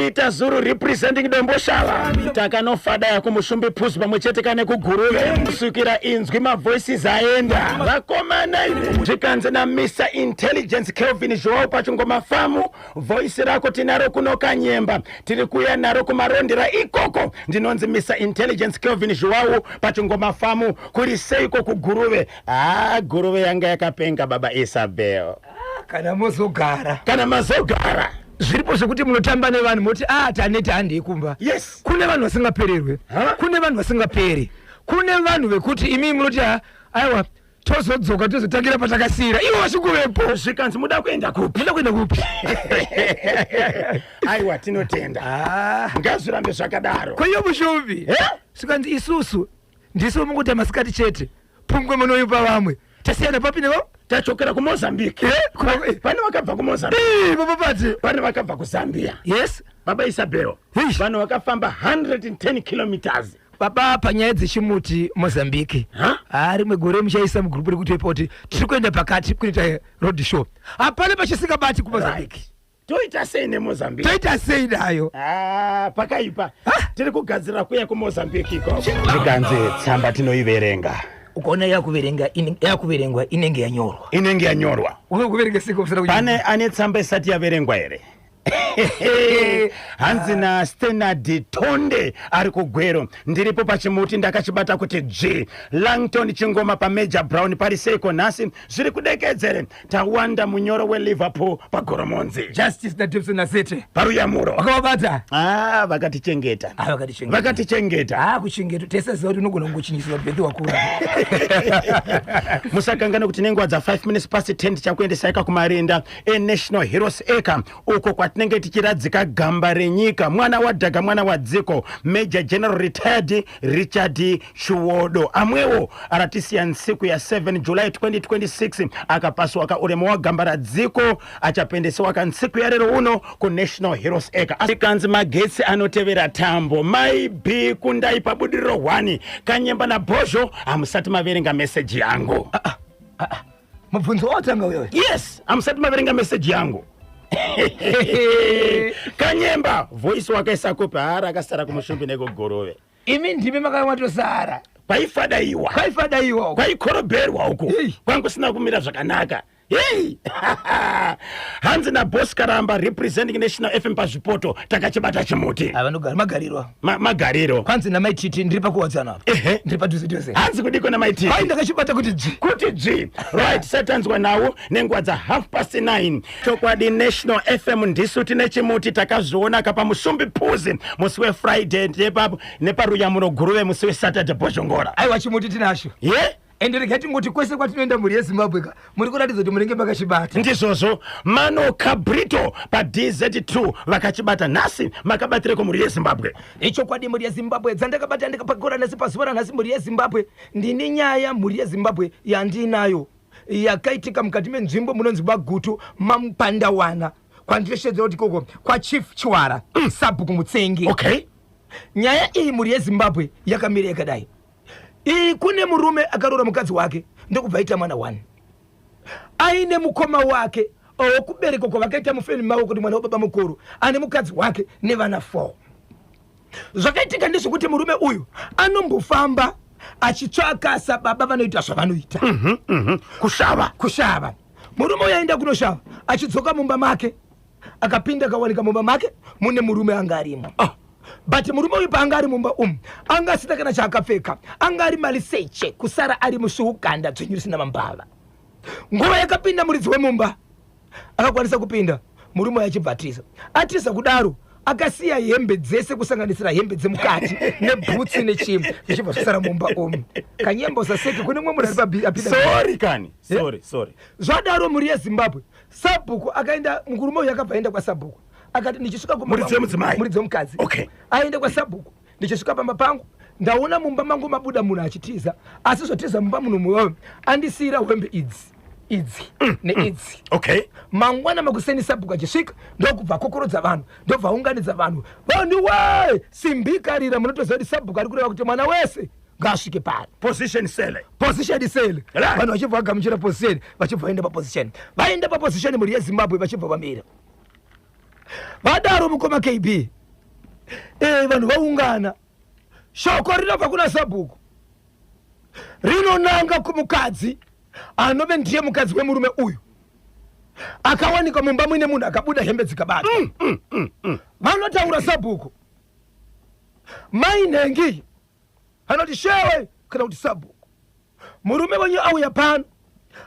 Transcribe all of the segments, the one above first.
Peter Zuru representing Domboshava. Takanofadaya kumushumbi Puzi pamwe chete kane kuGuruve. Kusvikira inzwi mavoices aenda. Vakomana imi. Zvikanzi na Mr Intelligence Kelvin Joao pachingoma famu. Voice rako tinaro kuno Kanyemba. Tiri kuya naro kumarondera ikoko. Ndinonzi Mr Intelligence Kelvin Joao pachingoma famu. Kuri seiko kuGuruve? Ah, Guruve yanga yakapenga baba Isabel. Kana mozogara. Kana mazogara. Zviripo zvekuti munotamba nevanhu moti ah taneta handei kumba. Yes. Kune vanhu vasingapererwe. Huh? Kune vanhu vasingaperi. Kune vanhu vekuti imi munoti ah aiwa tozodzoka tozotangira patakasiyira ivo vachikuvepo. Zvikanzi muda kuenda kupi? Muda kuenda kupi? Aiwa tinotenda. Ah. Ngazvirambe zvakadaro. Kwaiyo mushumbi. Eh? Zvikanzi isusu ndisu mungoita masikati chete. Pungwe munoipa vamwe. Tasiyana papi nevo? Tachokera kuMozambique. Eh, Pane vakabva kuMozambique. Eh, baba Pati. Pane vakabva kuZambia. Yes. Baba Isabel. Eish. Vanhu vakafamba 110 kilometers. Baba panyaya dzechimuti Mozambique. Ha? Ah, rimwe gore muchaisa mugroup rekuti kuti tiri kuenda pakati kunoita road show. Hapana pachisingabati kuMozambique. Right. Toita sei neMozambique? Toita sei nayo? Ah, pakaipa. Tiri kugadzirira kuya kuMozambique ikoko. Zvikanzi tsamba tinoiverenga. Ukaona yakuverenga yakuverengwa inenge yanyorwa. Inenge yanyorwa. Unokuverenga siko usina Pane ane tsamba isati yaverengwa here? Hanzi na Stenard Tonde ari kuGwero. Ndiripo pachimuti ndakachibata kuti dzvi. Langton Chingoma paMajor Brown pari seiko nhasi zviri kudekedzere. Tawanda Munyoro weLiverpool paGoromonzi. Justice na Debson Nasete. Paruyamuro. Wakavabata? Ah, vakatichengeta. Ah, vakatichengeta. Vakatichengeta. Ah, kuchengeta. Tese ziva kuti unogona kungochinjiswa bhethi wakura. Musakangana kuti nenguva dza 5 minutes past 10 tichakuendesai kumarinda eNational Heroes Acre uko kwatinenge tichiradzika gamba renyika mwana wadhaga mwana wadziko Major General Retired Richard Chiwodo amwewo aratisiya nsiku ya 7 July 2026 akapaswa ka uremo wa gamba radziko achapendesiwa ka nsiku ya rero uno ku National Heroes Acre. Asikanzi magetsi anotevera tambo mai B kundai pabudiriro 1 Kanyemba na Bhozho hamusati maverenga message yangu. Mubvunzo watanga uyoyo. Yes, hamusati maverenga message yangu. Kanyemba voice wakaisa kupi? Haara akasara kumushumbi nekugorove. Imi ndimi makamatosara. Kwaifadaiwa. Kwaifadaiwa. Kwaikorobherwa uko. Hey. Kwangu sina kumira zvakanaka. Hey! Hanzi na Boss Karamba representing National FM pazvipoto takachibata chimuti. Avanogara magariro. Magariro. Kwanzi na Mai Titi ndiri pakuwadzana apa. Ehe. Ndiri padhuze dhuze. Hanzi kudiko na Mai Titi. Hai ndakachibata kuti dzvi. Kuti dzvi. Right, satanzwa nawo nenguva dza 9:30. Chokwadi National FM ndisu tine chimuti takazviona kapa Musumbi Puzi musi weFriday nepaRuyamuno Guruve musi weSaturday Bhozhongora. Aiwa chimuti tinacho. Ye? Ende regai tingoti kwese kwatinoenda mhuri yeZimbabwe ka muri kuratidza kuti munenge makachibata. Ndizvozvo Mano Cabrito pa DZ2 vakachibata nhasi makabatireko mhuri yeZimbabwe. Ichokwadi mhuri yeZimbabwe dzandakabata ndikapakura nhasi pazuva ranhasi mhuri yeZimbabwe ndini nyaya mhuri yeZimbabwe yandinayo yakaitika mukati menzvimbo munonzi Bagutu maMupandawana kwandinoshedzera kuti koko kwaChief Chiwara Sabhuku Mutsengi. Okay. Nyaya iyi mhuri yeZimbabwe yakamira yakadai. Iyi kune murume akaroora mukadzi wake ndokubva aita mwana 1 aine mukoma wake wokuberekwa kwavakaita mufeni mavo kuti mwana wababa mukuru ane mukadzi wake nevana 4. Zvakaitika ndezvekuti murume uyu anombofamba achitsvaka sababa vanoita zvavanoita. Kushava. Kushava. Murume uyu aenda kunoshava achidzoka mumba make akapinda akawanika mumba make mune murume anga arimo. But murume uyu paanga ari mumba umu anga asina kana chaakapfeka, anga ari maliseche kusara ari musvuuganda dzvinyu risina mambava. Nguva yakapinda muridzi wemumba akakwanisa kupinda murume uyu achibva atiza. Atiza kudaro akasiya hembe dzese kusanganisira hembe dzemukati nebhutsi nechimwe zvichibva zvasara mumba umu. Kanyemba usaseke kune mumwe munhu ari apinda. Sorry kani. Sorry, sorry. Zvadaro mhuri yeZimbabwe sabhuku akaenda murume uyu akabva aenda kwasabhuku akati ndichisvika kumba Muridzi wemudzimai? Muridzi wemukadzi. Okay. Aenda kwasabhuku ndichisvika pamba pangu ndaona mumba mangu mabuda munhu achitiza asi zvotiza mumba munhu muwewe andisiyira hembe idzi idzi neidzi. Okay. Mangwana makuseni sabhuku achisvika ndokubva kokorodza vanhu ndobva aunganidza vanhu. Vanhu we simbi ikarira munotoziva kuti sabhuku ari kureva kuti mwana wese ngaasvike pari. Position sele. Position sele. Right. Vanhu vachibva vagamuchira position vachibva vaenda paposition. Vaenda paposition mhuri yeZimbabwe vachibva vamira. Vadaro mukoma KB, vanhu vaungana, shoko rinobva kuna sabhuku rinonanga kumukadzi anove ndiye mukadzi wemurume uyu akawanikwa mumba muine munhu akabuda hembe dzikabatwa. Vanotaura sabhuku, mai nhengi anoti, "Shewe," kana kuti sabhuku, "murume wenyu auya pano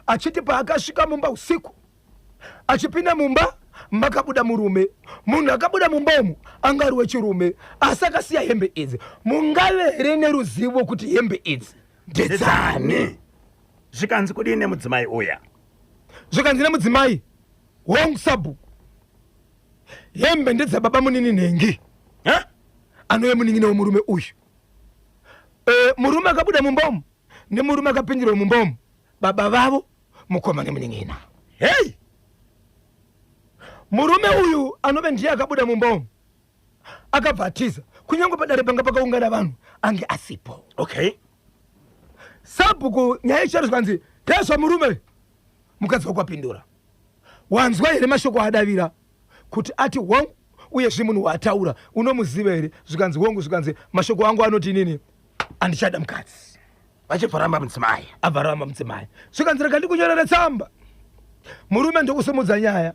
achiti paakasvika mumba usiku, achipinda mumba makabuda murume. Munhu akabuda mumba umu anga ari wechirume, asi akasiya hembe idzi. Mungave here neruzivo kuti hembe idzi ndedzani?" Ndedzani? Zvikanzi kudii nemudzimai uya? Zvikanzi nemudzimai, "Hongu sabhuku, hembe ndedzababa munini nhengi." Ha? Anove munin'ina wemurume uyu. Murume akabuda mumba umu nemurume akapindirwa mumba umu, baba vavo mukoma nemunin'ina. Hei. Murume uyu anove ndiye akabuda mumba umu akabva atiza, kunyange padare panga pakaungana vanhu ange asipo. Sabhuku nyaya icharo, zvikanzi, "Ndezva murume." Mukadzi wako apindura, "Wanzwa here mashoko adavira kuti ati hongu, uyezve munhu waataura unomuziva here?" Zvikanzi, "Hongu." Zvikanzi, "Mashoko angu anoti inini handichada mukadzi." Vachibva ramba mudzimai. Abva ramba mudzimai. Zvikanzi, "Rega ndikunyorere tsamba." Murume ndokusimudza nyaya,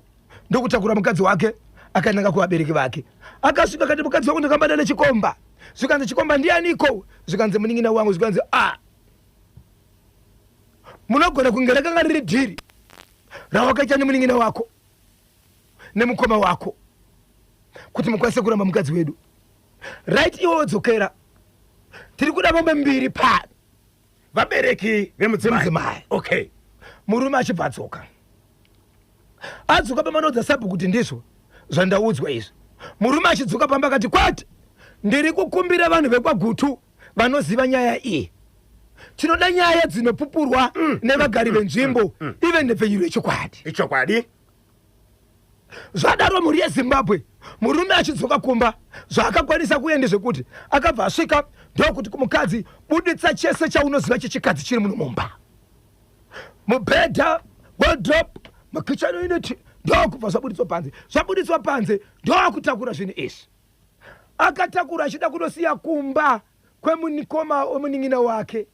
ndokutakura mukadzi wake akananga kuvabereki vake. Akasvika akati, "Mukadzi wangu ndakambada nechikomba." Zvikanzi, "Chikomba ndianiko?" Zvikanzi, "Munin'ina wangu." Zvikanzi, "A, munogona kunge rakanga riri dhiri rawakaita nemunin'ina wako nemukoma wako kuti mukwanise kuramba mukadzi wedu. Right, iwe wodzokera, tiri kuda mombe mbiri pano." Vabereki vemudzimai. Vemudzimai. Murume achibva adzoka, adzoka pamanoudza sabhuku kuti ndizvo zvandaudzwa izvi. Murume achidzoka pamba akati, "Kwete, ndiri kukumbira vanhu vekwaGutu vanoziva nyaya iyi. Tinoda nyaya dzinopupurwa nevagari venzvimbo, ive nhepfenyuro yechokwadi." Ichokwadi. Zvadaro, mhuri yeZimbabwe, murume achidzoka kumba, zvaakakwanisa kuye ndezvekuti akabva asvika ndokuti kumukadzi, "Buditsa chese chaunoziva chechikadzi chiri muno mumba, mubhedha, wardrobe, makicheni unit." Ndokubva zvabuditswa panze. Zvabuditswa panze, ndokutakura zvinhu izvi. Akatakura achida kunosiya kumba kwemunikoma wemunin'ina wake.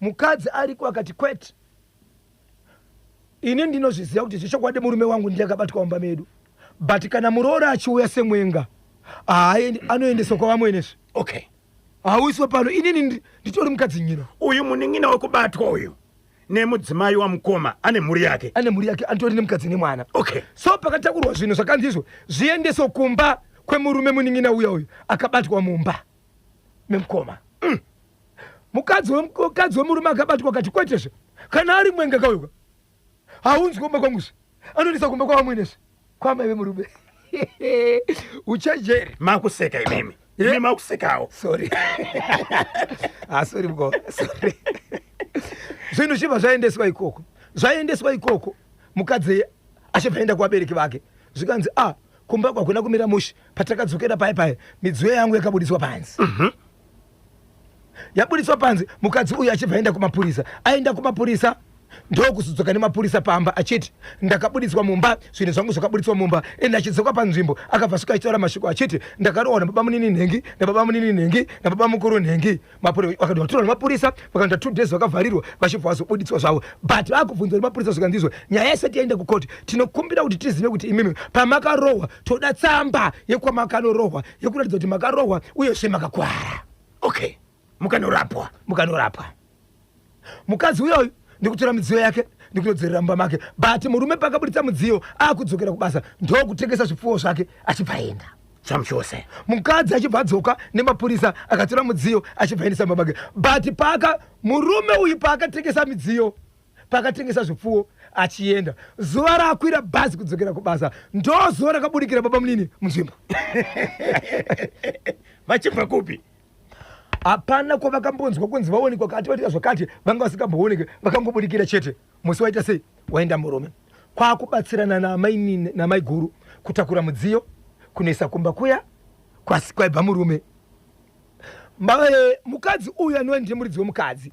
Mukadzi ariko akati, "Kwete, ini ndinozviziva kuti zvechokwadi murume wangu ndiye akabatwa mumba medu, but kana muroora achiuya semwenga, haaendi, anoendeswa kwavamwenezve. Hauiswe pano. Inini nditori mukadzi nyina." Uyu munin'ina wekubatwa uyu nemudzimai wamukoma ane mhuri yake. Ane mhuri yake, anitori nemukadzi nemwana. So pakatakurwa zvinhu, zvakanzi izvo zviendeswe kumba kwemurume munin'ina uya uyu akabatwa mumba memukoma. Mukadzi wemurume akabatwa akati, "Kwetezve, kana ari mwenga kauyuka, haunzwi kumba kwanguzve, anoendesa kumba kwavamwenezve, kwamai vemurume." Uchenjeri. Makuseka imimi. Imi makusekawo. Sorry. Ah, sorry mukoma, sorry. Zvinhu zvibva zvaendeswa ikoko. Zvaendeswa ikoko, mukadzi achibva aenda kuvabereki vake. Zvikanzi, "A, kumba kwakuna kumira mushe. Patakadzokera paya paya, midziyo yangu yakabudiswa panze." Yabudiswa panze, mukadzi uyu achibva aenda kumapurisa. Aenda kumapurisa, ndokuzodzoka nemapurisa pamba achiti, "Ndakabudiswa mumba, zvinhu zvangu zvakabudiswa mumba." Ende achidzoka panzvimbo, akabva svika achitaura mashoko achiti, "Ndakarohwa nababa munini nhengi, nababa munini nhengi, nababa mukuru nhengi." Vakati vatorwa nemapurisa, vakaenda 2 days vakavharirwa, vachibva vazobuditswa zvavo. But vakubvunzwa nemapurisa, zvikandizvo, "Nyaya isati yaenda kukoti, tinokumbira kuti tizive kuti imimi pamakarohwa, toda tsamba yekwamakanorohwa yekuratidza kuti makarohwa uyezve makakwara." Okay, mukanorapwa. Mukanorapwa. Mukadzi uyoyu ndikutora midziyo yake, ndikunodzorera mumba make. But murume pakabuditsa mudziyo akudzokera kubasa, ndokutengesa zvipfuwo zvake, achibva aenda. Chamuchose. Mukadzi achibva adzoka nemapurisa, akatora mudziyo, achibva aendesa mumba make. But paka murume uyu paakatengesa midziyo, paakatengesa zvipfuwo achienda, zuva raakwira bhazi kudzokera kubasa, ndo zuva rakabudikira baba munini munzvimbo. Vachibva kupi? Hapana kwavakambonzwa kunzi vaonekwa kati vaita zvakati. Vanga vasingambooneke, vakangobudikira chete musi waita sei, waenda murume. Kwakubatsirana namainini namaiguru kutakura mudziyo kunoisa kumba kuya kwaibva murume. Mukadzi uyu anova ndiye muridzi wemukadzi,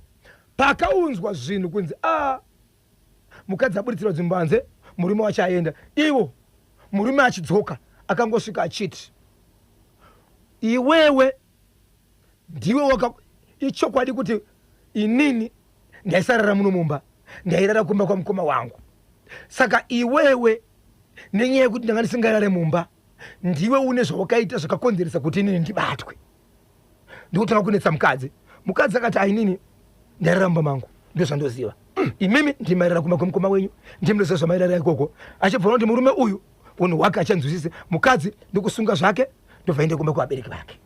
pakaunzwa zvinhu kunzi a mukadzi abuditsirwa dzimbanze, murume wacho aenda. Ivo murume achidzoka Akangosvika achiti, iwewe ndiwe waka, ichokwadi kuti inini ndaisarara muno mumba, ndairara kumba kwamukoma wangu. Saka iwewe nenyaya yekuti ndanga ndisingarare mumba, ndiwe une zvawakaita zvakakonzeresa kuti inini ndibatwe. Ndikutanga kunetsa mukadzi. Mukadzi akati, ainini ndairara mumba mangu, ndozvandoziva. Imimi ndimairara kumba kwemukoma wenyu, ndimunoziva zvamairara ikoko. Achibva kuti murume uyu unhu hwake achanzwisise. Mukadzi ndikusunga zvake, ndobva ende kumba kwevabereki vake.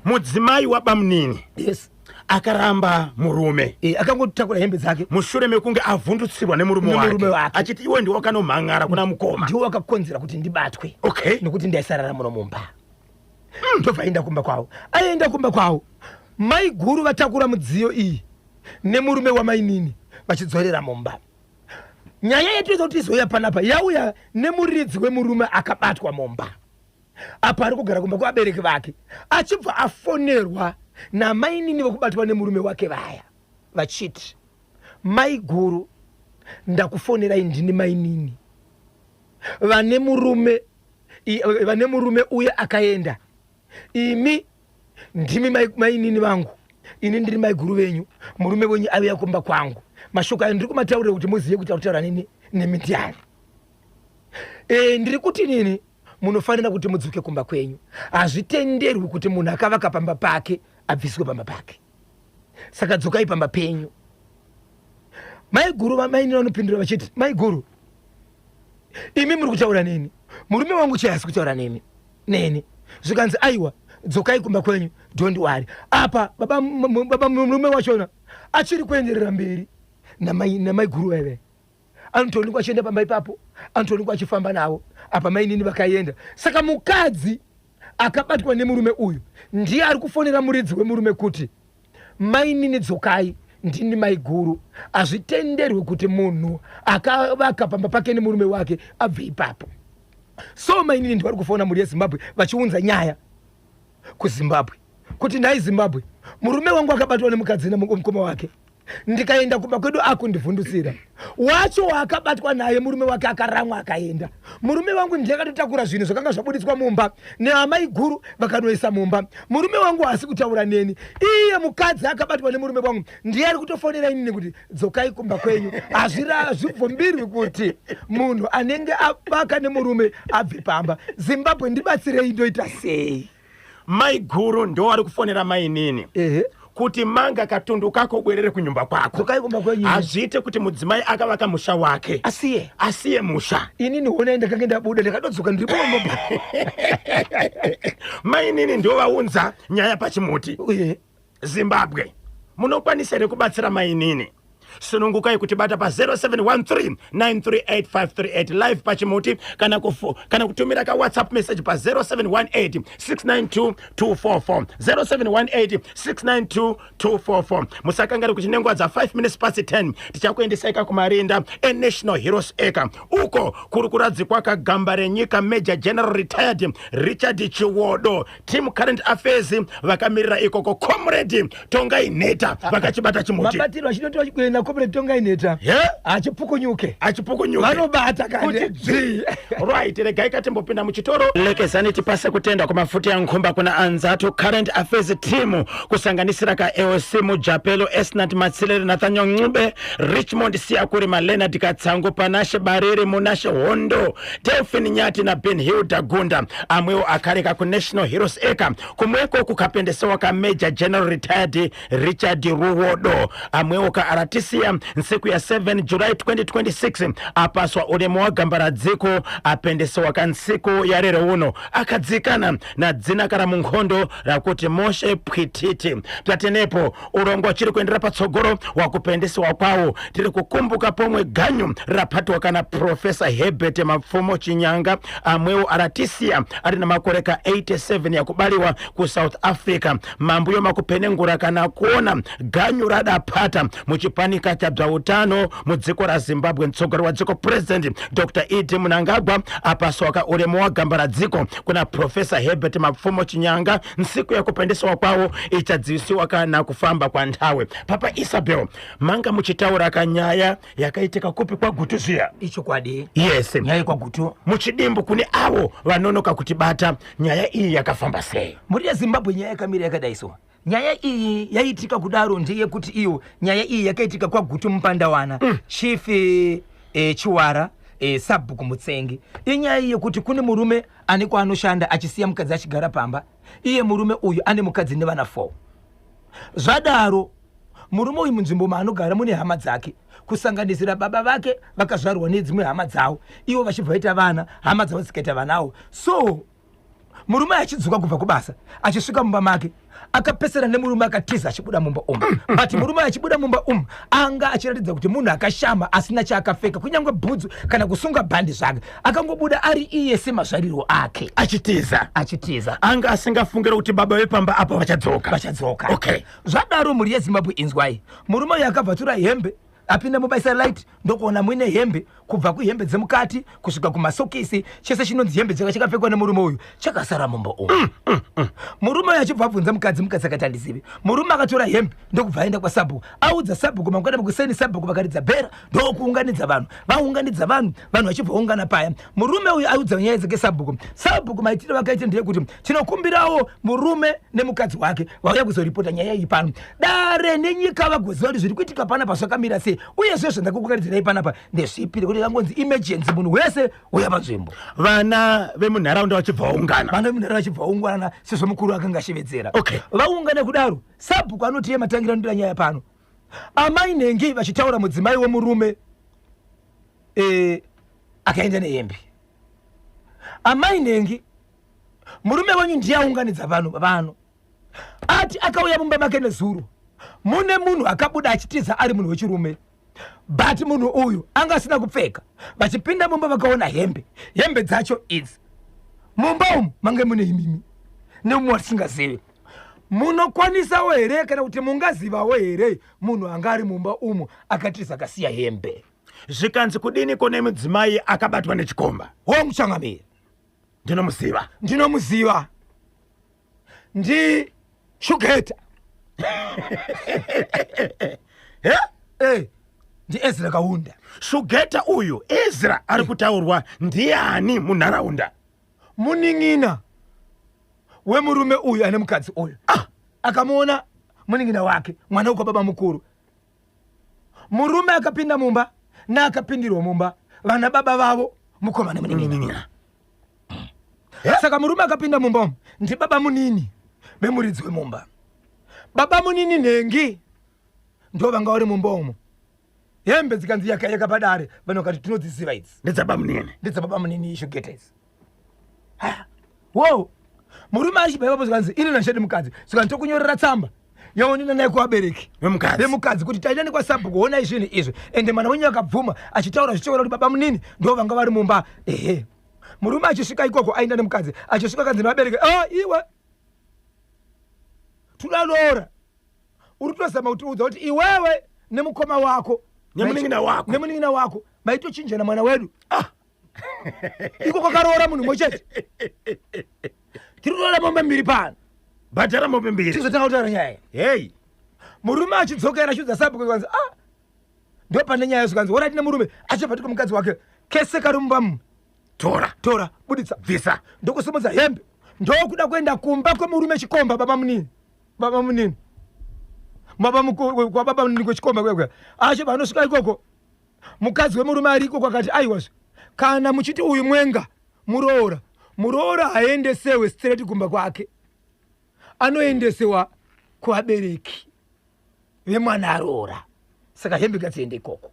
Mudzimai wabamunini Yes. akaramba murume. Akangotakura hembe dzake mushure mekunge avhundutsirwa nemurume Nemurume wake, wake. Achiti iwe ndiwe wakanomhan'ara kuna mukoma. Ndiwo wakakonzera kuti ndibatwe. Nekuti ndaisarara muno mumba. Ndobva aenda kumba kwavo. Aenda kumba kwavo, mai guru vatakura mudziyo iyi nemurume wamainini vachidzorera mumba. Nyaya yetoita kuti izouya panapa yauya nemuridzi wemurume akabatwa mumba apo ari kugara kumba kwevabereki vake, achibva afonerwa namainini vekubatwa nemurume wake vaya vachiti, mai guru, ndakufonerai, ndini mainini vane murume, vane murume uye akaenda. Imi ndimi mainini vangu, ini ndiri mai guru venyu. Murume wenyu auya kumba kwangu. Mashoko ayo ndiri kumataurira kuti muzive kuti akutaura nini nemi ndiani. Ndiri kuti nini munofanira kuti mudzoke kumba kwenyu. Hazvitenderwi kuti munhu akavaka pamba pake abviswe pamba pake, saka dzokai pamba penyu. Mai guru vamainini vanopindura vachiti, mai guru, imi muri kutaura neni, murume wangu chai asi kutaura nemi neni. Zvikanzi, aiwa, dzokai kumba kwenyu, don't worry. Apa baba murume wachona achiri kuenderera mberi namai guru vaive anotoonekwa achienda pamba ipapo, anotoonekwa achifamba navo. Apa mainini vakaenda. Saka mukadzi akabatwa nemurume uyu ndiye ari kufonera muridzi wemurume kuti, mainini dzokai, ndini mai guru, hazvitenderwi kuti munhu akavaka pamba pake nemurume wake abve ipapo. So mainini ndivari kufona mhuri yeZimbabwe vachiunza nyaya kuZimbabwe kuti, nhai Zimbabwe, murume wangu akabatwa nemukadzi nemukoma wake, ndikaenda kumba kwedu akundivhundusira. Wacho waakabatwa naye murume wake akaramwa akaenda. Murume wangu ndiye akatotakura zvinhu zvakanga zvabuditswa mumba neamai guru vakanoisa mumba. Murume wangu haasi kutaura neni. Iye mukadzi akabatwa nemurume wangu ndiye ari kutofonera inini kuti dzokai kumba kwenyu. Hazvibvumbirwi kuti munhu anenge abaka nemurume abve pamba. Zimbabwe, ndibatsirei, ndoita sei? Mai guru ndo vari kufonera mainini kuti manga katundu kako bwerere kunyumba kwako. Dzokai kumba kwenyu. Hazviite kuti mudzimai akavaka musha wake asiye asiye musha. Inini honai, ndakange ndabuda, ndakadodzoka, ndiri mumba. Mainini ndo vaunza nyaya pachimuti. Zimbabwe, munokwanisa here kubatsira mainini? Sunungukai kutibata pa 0713 938538 live pachimuti, kana kutumira ka WhatsApp message pa 0718 692 244, 0718 692 244. Musakangari kuti nenguva dza 5 minutes past 10 tichakuendesai kumarinda eNational Heroes Acre, uko kuri kuradzikwa kagamba renyika Major General Retired Richard Chiwodo. Team Current Affairs vakamirira ikoko, Comrade Tongai Nheta vakachibata chimuti. Mabatiro achinotiwa kuenda Comrade Tongai Nheta achipukunyuke. Achipukunyuke. Vanobata. Kuti kande. Dzvi. Right, regai katimbopinda muchitoro. Lekezani tipase kutenda kumafuta yankhumba kuna anzatu Current Affairs team, kusanganisira ka EOC Mujapelo, Esnat Matsilele, Nathaniel Ncube, Richmond Siyakurima, Leonard Katsangu, Panashe Bariri, Munashe Hondo, Delphin Nyati na Ben Hilda Gunda. Amwewo akareka kuNational Heroes Acre kumweko kukapendesewa ka Major General Retired Richard Ruwodo. Amwewo ka Aratisia nsiku ya 7 July 2026 apaswa ulemu wa gamba ra dziko, apendesewa ka nsiku ya lero uno, akadzikana na dzina kala munkhondo rakuti Moshe Pwititi. Pyatenepo ulongo chiri kuendera patsogolo wakupendesewa kwawo, tiri kukumbuka pomwe ganyu raphatwa kana Profesa Herbert Mapfumo Chinyanga. Amwewo aratisia ali na makore ka 87 yakubaliwa ku South Africa, mambuyo makupenengura kana kuona ganyu radaphata muchipani. Nyika chabva utano mudziko raZimbabwe. Mtsogolo wa dziko President Dr ED Mnangagwa apaswaka ulemu wa gamba la dziko kuna Profesa Herbert Mapfumo Chinyanga. Nsiku ya kupendesiwa kwawo ichadziwisiwa kana kufamba kwa nthawi. Papa Isabel, manga muchitaura kanyaya yakaitika kupi? KwaGutu zviya? Ichokwadi. Yes. Nyaya yekwaGutu. Muchidimbu, kune avo vanonoka kutibata, nyaya iyi yakafamba sei? Mhuri yeZimbabwe, nyaya yakamira yakadai. So nyaya iyi yaitika kudaro ndeyekuti iyo nyaya iyi yakaitika kwaGutu, Mupandawana, Chief Chiwara, Sabhuku Mutsengi. Inyaya yekuti kune murume ane kwaanoshanda, achisiya mukadzi achigara pamba. Iye murume uyu ane mukadzi nevana 4. Zvadaro, murume uyu munzvimbo maanogara mune hama dzake, kusanganisira baba vake vakazvarwa nedzimwe hama dzavo, ivo vachibva vaita vana, hama dzavo dzikaita vanawo. So murume achidzoka kubva kubasa, achisvika mumba make, akapesana nemurume akatiza achibuda mumba umu. But murume achibuda mumba umu anga achiratidza kuti munhu akashama, asina chaakapfeka, kunyange bhutsu kana kusunga bhandi zvake. Akangobuda ari iye semazvarirwo ake. Achitiza. Achitiza. Anga asingafungire kuti baba vepamba apa vachadzoka. Vachadzoka. Zvadaro, mhuri yeZimbabwe, inzwai, murume uyu akabva atora hembe, apinda mubaisa light, ndokuona muine hembe, kubva kuhembe dzemukati kusvika kumasokisi, chese chinonzi hembe chaka chakapfekwa nemurume uyu chakasara mumba umu. Murume uyu achibva abvunza mukadzi, mukadzi akati handizivi. Murume akatora hembe, ndokubva aenda kwasabhuku, audza sabhuku. Mangwana kuseni sabhuku vakaridza bhera, ndokuunganidza vanhu. Vaunganidza vanhu, vanhu vachibva ungana paya, murume uyu audza nyaya dzake sabhuku. Sabhuku maitiro vakaita ndeyekuti tinokumbirawo murume nemukadzi wake vauya kuzoripota nyaya iyi pano, dare nenyika vagoziva kuti zviri kuitika panapa zvakamira sei, uyezve zvandakukukaridzirai panapa ndezvipi, nekuti kangonzi emergency, munhu wese uya panzvimbo. Vana vemunharaunda vachibva vaungana. Vana vemunharaunda vachibva vaungana, sezvo mukuru akanga ashevedzera. Vaungana kudaro, sabhuku anoti yematangira ndira nyaya pano, amai nhengi vachitaura, mudzimai wemurume akaenda nehembe, amai nhengi, murume wenyu ndiye aunganidza vanhu vanhu, ati akauya mumba make nezuro mune munhu akabuda achitiza ari munhu wechirume, but munhu uyu anga asina kupfeka. Vachipinda mumba vakaona hembe, hembe dzacho idzi. Mumba umu mange mune imimi nemumwe watisingazivi. Munokwanisawo here, kana kuti mungazivawo here munhu anga ari mumba umu akatiza akasiya hembe? Zvikanzi kudini kune mudzimai akabatwa nechikomba? Womuchangamiri. Ndinomuziva. Ndinomuziva, ndi Shugeta. He? Ndi Ezra Kaunda. Shugeta uyu Ezra ari kutaurwa ndiani munharaunda? Munin'ina wemurume uyu ane mukadzi uyu. Akamuona munin'ina wake, mwana wekwa baba mukuru. Murume akapinda mumba neakapindirwa mumba, vana baba vavo mukoma nemunin'ina. Munin'ina. Saka murume akapinda mumba umu ndibaba munini vemuridzi wemumba. Baba munini nhengi ndo vanga vari mumba umu. Hembe dzikanzi yakayaka padare, vanhu vakati tinodziziva idzi. Ndedzababa munini. Ndedzababa munini Shugeta idzi. Wo murume achibva ipapo, zvikanzi ini nashedi mukadzi, zvikanzi tokunyorera tsamba yaonina naye kuvabereki vemukadzi. Vemukadzi, kuti taenda nekwasabhuku, honai zvinhu izvi, ende mwana wenyu akabvuma achitaura zvichiona kuti baba munini ndo vanga vari mumba. Ehe, murume achisvika ikoko, aenda nemukadzi, achisvika kanzi nevabereki, a iwe tudalora uri kutozama kutiudza kuti iwewe nemukoma wako nemunin'ina wako. Nemunin'ina wako maitochinjana mwana wedu. Iko kwakaroora munhu mumwe chete, tiri kuroora mombe mbiri pano. Bhadhara mombe mbiri. Tizotanga kutaura nyaya. Hei. Murume achidzokera achiudza sabhuku, zvikanzi a ndo pane nyaya. Zvikanzi orati nemurume achibva tiko mukadzi wake, kese kari mumba mu Tora. Tora, buditsa. Bvisa. Ndokusimudza hembe, ndokuda kuenda kumba kwemurume chikomba, baba munini, baba munini, baba kwababa munini kwechikomba kwekwe. Achibva anosvika ikoko, mukadzi wemurume ari ikoko akati aiwazve, kana muchiti uyu mwenga muroora, muroora haendesewe straight kumba kwake, anoendesewa kuvabereki vemwana aroora, saka hembe ngadziende ikoko.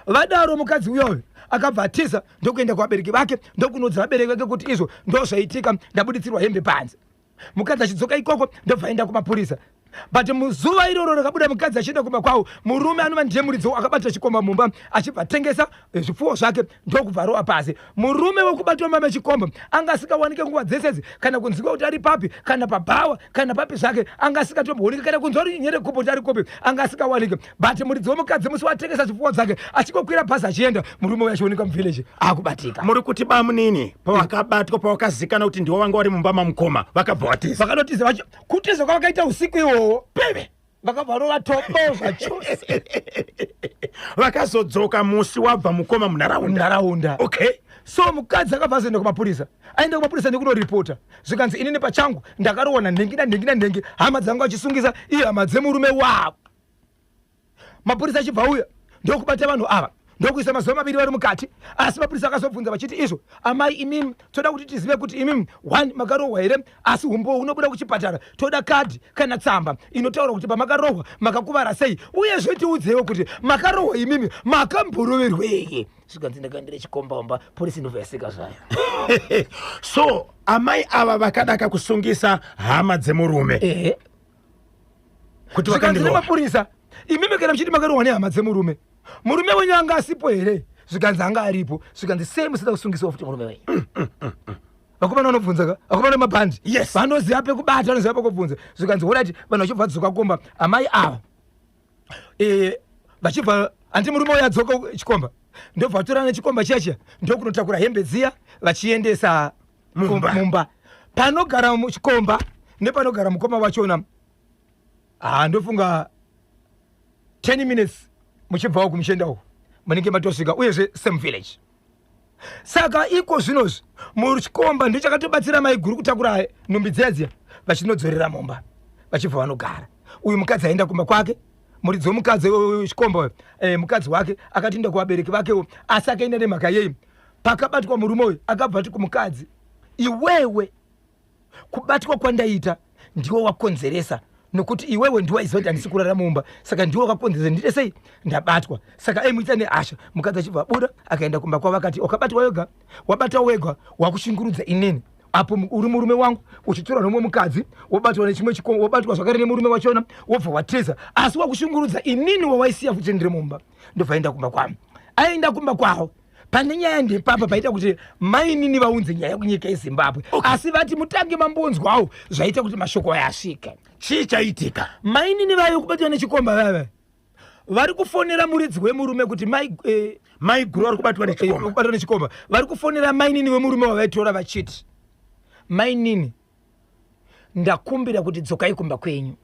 Vadaro, mukadzi uyoyo akabva atiza, ndokuenda kuvabereki vake, ndokunodza vabereki vake kuti izvo ndo zvaitika, ndabuditsirwa hembe panze. Mukadzi achidzoka ikoko, ndobva aenda kumapurisa. But muzuva iroro rakabuda mukadzi achienda kumba kwavo, murume anova ndiye muridzi akabata chikomba mumba achibva atengesa zvipfuwo zvake ndokubva arova pasi. Murume wekubatwa mumba mechikomba anga asingawanike nguva dzese idzi, kana kunzwikwa kuti ari papi, kana pabhawa, kana papi zvake, anga asingatombooneki, kana kunzwa kuti nyere kupi kuti ari kupi, anga asingawanike. But muridzi wemukadzi musi watengesa zvipfuwo dzake achingokwira bhazi achienda, murume uyo achionekwa muvillage akubatika. Muri kuti bamunini pawakabatwa, pawakazikana kuti ndiwo vanga vari mumba mamukoma, vakabva watiza? Vakatotiza kutiza kwavakaita usiku iwowo, peve vakabva rova tombo zvachose. Vakazodzoka musi wabva mukoma munharaunda. Munharaunda. Okay. So mukadzi akabva azoenda kumapurisa, aenda kumapurisa nekunoripota, zvikanzi inini pachangu ndakarohwa nanhengi nanhengi nanhengi, hama dzangu achisungisa iye hama dzemurume wavo. Mapurisa achibva auya ndokubata vanhu ava ndokuisa mazuva 2 vari mukati. Asi mapurisa akazobvunza vachiti izvo amai imimi toda kuti tizive kuti imimi one makarohwa here, asi umbowo unobuda kuchipatara, toda kadhi kana tsamba inotaura kuti pamakarohwa makakuvara sei, uyezve tiudzewo kuti makarohwa imimi makamboroverwei. Zvikanzi ndakaendera chikomba, polisi ndobva yaseka zvayo. So amai ava vakadaka kusungisa hama dzemurume. Ehe. Kuti Zvikanzi vakandirohwa. Nemapurisa, imimi kana muchiti makarohwa nehama dzemurume, murume wenyu anga asipo here? Zvikanzi anga aripo. Zvikanzi sei musida kusungiswa futi murume wenyu? Vakomana vanobvunza ka, vakomana vemabhandi. Yes. Vanoziva pekubata, vanoziva pekubvunza. Zvikanzi alright, vanhu vachibva vadzoka kumba, amai ava vachibva handi murume uyo adzoka chikomba, ndobva vatorana nechikomba chiya chiya ndokunotakura hembe dziya vachiendesa Mumba. Mumba panogara chikomba nepanogara mukoma wachona, ha, ndofunga 10 minutes muchibvawo kumuchienda uku munenge matosvika, uyezve same village. Saka iko zvinozvi muchikomba ndichakatobatsira mai guru kutakura nhumbi dziya dziya vachinodzorera mumba, vachibva vanogara. Uyu mukadzi aenda kumba kwake, muridzi wemukadzi chikomba, mukadzi wake akatoenda kuvabereki vakewo, asi akaenda nemhaka yei? Pakabatwa murume uyu akabva ati kumukadzi, iwewe kubatwa kwandaita ndiwo wakonzeresa, nokuti iwewe ndiwo waiziva kuti handisi kurara mumba, saka ndiwo wakakonzeresa ndiite sei ndabatwa. Saka aimuita nehasha. Mukadzi achibva abuda akaenda kumba kwavo, akati wakabatwa wega, wabatwa wega, wakushungurudza inini apo uri murume wangu uchitora nomumwe mukadzi, wobatwa nechimwe chikomba, wobatwa zvakare nemurume wachona, wobva watiza, asi wakushungurudza inini wawaisiya futi ndiri mumba. Ndobva aenda kumba kwavo. Aenda kumba kwavo, pane nyaya ndepapa paita kuti mainini vaunze nyaya kunyika yeZimbabwe. Asi vati mutange mambonzwawo zvaita kuti mashoko aya asvike. Chii chaitika? Mainini vayo kubatwa nechikomba vava vari kufonera muridzi wemurume kuti mai Mai guru vari kubatwa nechikomba. Kubatwa nechikomba, vari kufonera mainini wemurume wavaitora vachiti, mainini, ndakumbira kuti dzokai kumba kwenyu.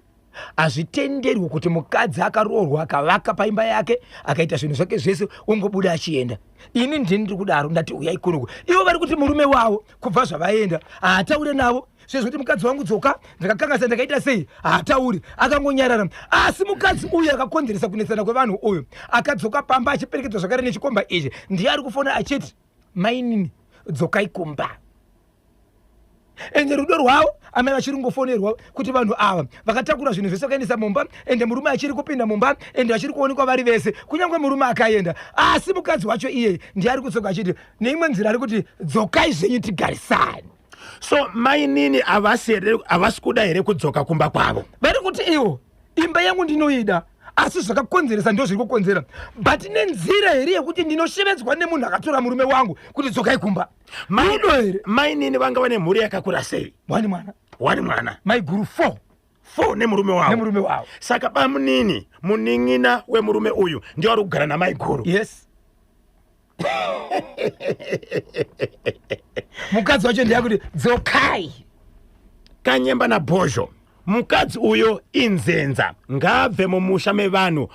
Hazvitenderwi kuti mukadzi akaroorwa akavaka paimba yake akaita zvinhu zvake zvese wongobuda achienda. Ini ndini ndiri kudaro, ndati uyai kunoku. Ivo vari kuti murume wavo kubva zvavaenda haataure navo, sezvoti mukadzi wangu dzoka, ndakakangasa, ndakaita sei, haatauri, akangonyarara. Asi mukadzi uyu akakonzeresa kunetsana kwevanhu uyu akadzoka pamba achiperekedzwa zvakare nechikomba ichi, ndiye ari kufona achiti mainini dzokai kumba. Ende rudo rwavo amai vachiri kungofonerwa kuti vanhu ava vakatakura zvinhu zvese vakaendesa mumba, ende murume achiri kupinda mumba, ende vachiri kuonekwa vari vese kunyange murume akaenda. Asi mukadzi wacho iyeye ndiye ari kudzoka achiti neimwe nzira ari kuti dzokai zvenyu tigarisane. So mainini havasi here, havasi kuda here kudzoka kumba kwavo? Vari kuti iwo imba yangu ndinoida, asi zvakakonzeresa ndo zviri kukonzera, but nenzira here yekuti ndinoshevedzwa nemunhu akatora murume wangu kuti dzokai kumba? Rudo here? Mainini vanga vane mhuri yakakura sei? Wani mwana. Wani mwana. Maiguru 4. 4 nemurume wavo. Nemurume wavo. Saka bamunini munin'ina wemurume uyu ndiye ari kugara namaiguru. Yes. Mukadzi wacho ndiye kuti dzokai. Kanyemba naBhozho, mukadzi uyo inzenza, ngaabve mumusha mevanhu,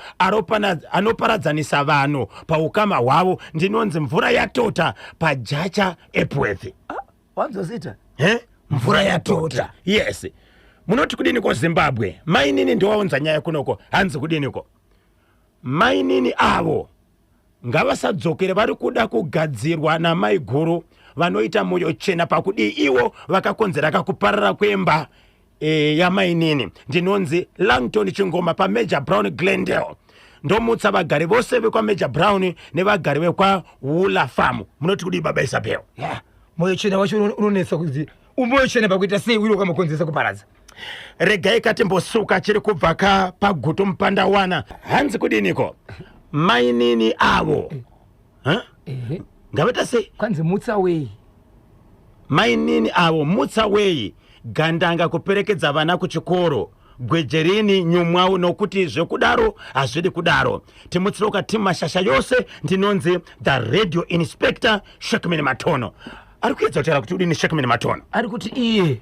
anoparadzanisa vanhu paukama hwavo. Ndinonzi Mvura Yatota paJacha Epworth. Ah, wanzozita. He? Mvura Yatota, yes. Munoti kudiniko Zimbabwe? Mainini ndowaunza nyaya kunoko, hanzi kudiniko mainini avo? Ngavasadzokere, vari kuda kugadzirwa namaiguru vanoita moyo chena pakudii iwo vakakonzera kakuparara kwemba yamainini. Ndinonzi Langton Chingoma paMajor Brown, Glendale. Ndomutsa vagari vose vekwaMajor Brown nevagari vekwaWula Farm. Munoti kudii baba Isabel? Yeah. Moyo chena wacho unonetsa kuti umoyo chena pakuita sei uyo wakamukonzeresa kuparadza. Regai katimbosuka chiri kubva ka paGutu Mupandawana. Hanzi kudiniko mainini avo? Huh? Ehe. Ngavaita sei? Kwanzi mutsa wei. Mainini avo mutsa wei, gandanga kuperekedza vana kuchikoro, gwejerini nyumwau, nokuti zvekudaro hazvidi kudaro. Timutsiroka timu mashasha yose. Ndinonzi the radio inspector Shekman Matono. Ari kuedza kutaura kuti udini Shekman Matono? Ari kuti iye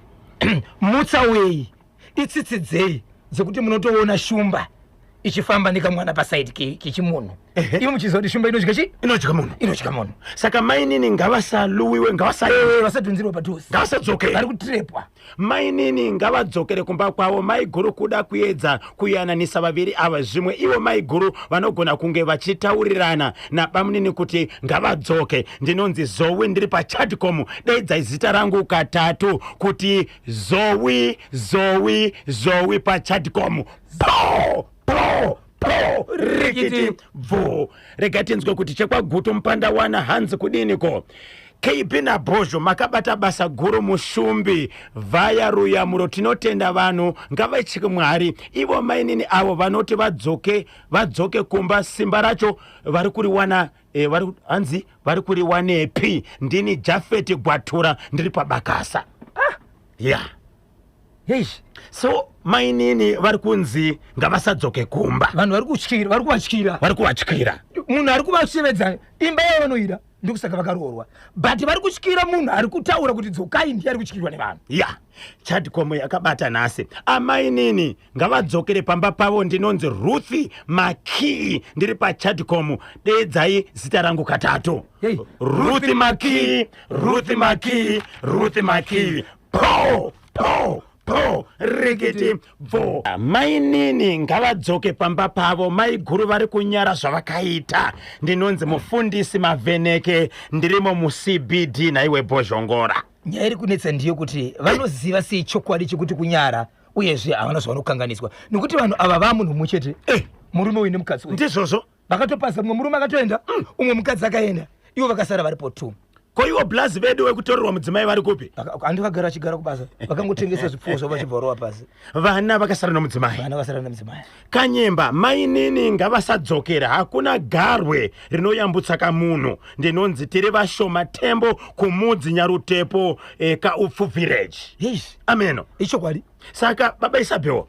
mutsa wei, itsitsi dzei dzekuti munotoona shumba ichifamba nekamwana pasaidi kechimunhu, ivo muchiziva kuti shumba inodya chi? Inodya munhu. Inodya munhu. Saka mainini ngavasaluwiwe, ngavasa Vasadhunzirwa padhuze. Ngavasadzokere. Vari kutrepwa. Mainini ngavadzokere kumba kwavo. Maiguru kuda kuedza kuyananisa vaviri ava. Zvimwe ivo maiguru vanogona kunge vachitaurirana nabamunini kuti ngavadzoke. Ndinonzi Zowi, ndiri paChadcom. Daidzai zita rangu katatu kuti Zowi, Zowi, Zowi paChadcom. Po po po, rikiti bvu. Rega tinzwe kuti chekwaGutu Mupandawana hanzi kudiniko. KB naBhozho, makabata basa guru mushumbi vhaya ruyamuro. Tinotenda. Vanhu ngavaitye Mwari. Ivo mainini avo vanoti vadzoke, vadzoke kumba. Simba racho vari kuriwana hanzi vari kuriwanepi? Ndini Jafeti Gwatura, ndiri paBakasa. Ya. Heish. So mainini vari kunzi ngavasadzoke kumba. Vanhu vari kutyira, vari kuvatyira. Vari kuvatyira. Munhu ari kuvashevedza, imba yavo vanoida, ndokusaka vakaroorwa, but vari kutyira munhu ari kutaura kuti dzokai, ndiye ari kutyirwa nevanhu. Ya, Chadcom yakabata nhasi. Amainini ngavadzokere pamba pavo. Ndinonzi Ruthi Makii, ndiri paChadcom. Deedzai zita rangu katatu. Hey. Ruthi Makii, Ruthi Makii, Ruthi Makii. Po po po, rikiti bvo. Mainini ngavadzoke pamba pavo. Maiguru vari kunyara zvavakaita. Ndinonzi Mufundisi Mavheneke, ndirimo muCBD. Naiwe Bhozhongora. Nyaya iri kunetsa ndiyo kuti vanoziva sei chokwadi chekuti kunyara, uyezve havana zvavanokanganiswa, nekuti vanhu ava vamunhu mumwe chete, murume uyu nemukadzi uyu. Ndizvozvo. Vakatopasa, mumwe murume akatoenda, umwe mukadzi akaenda, ivo vakasara varipo two. Ko iwo blazi vedu wekutorerwa mudzimai vari kupi? Handi vakagara vachigara kubasa, vakangotengesa zvipfuwo zvavo vachibva varova pasi. Vana vakasara nomudzimai. Vana vasara nemudzimai. Kanyemba, mainini ngavasadzokera, hakuna garwe rinoyambutsa kamunhu. Ndinonzi tiri vashoma Tembo kumudzi Nyarutepo, Kaupfu village. Heish. Ameno. Ichokwadi. Saka baba Isabel,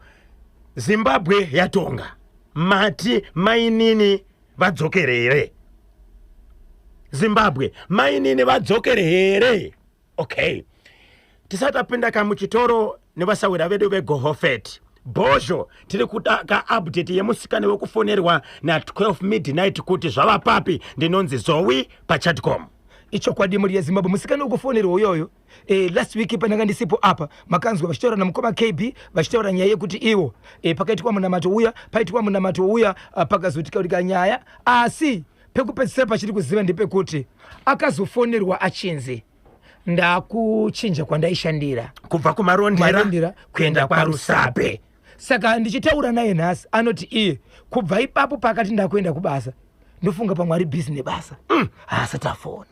Zimbabwe yatonga mati mainini vadzokere here? Zimbabwe, mainini vadzokere here? Okay, tisati tapinda kamuchitoro nevasawira vedu veGohofet, Bhozho, tiri kuda kaupdate yemusikana wekufonerwa na12 midnight kuti zvava papi. Ndinonzi Zowi paChatcom. Ichokwadi, mhuri yeZimbabwe, musikana wekufonerwa uyoyo, last week pandanga ndisipo apa, makanzwa vachitaura namukoma KB, vachitaura nyaya yekuti ivo pakaitwa munamato uya, paitwa munamato uya, pakazotika nyaya, asi pekupedzisira pachiri kuziva ndepekuti akazofonerwa achinzi ndakuchinja kwandaishandira. Kubva kuMarondera Marondera kuenda kwaRusape. Saka ndichitaura naye nhasi, anoti iye kubva ipapo pakati ndakuenda kubasa, ndofunga pamwe ari busy nebasa, haasati afona.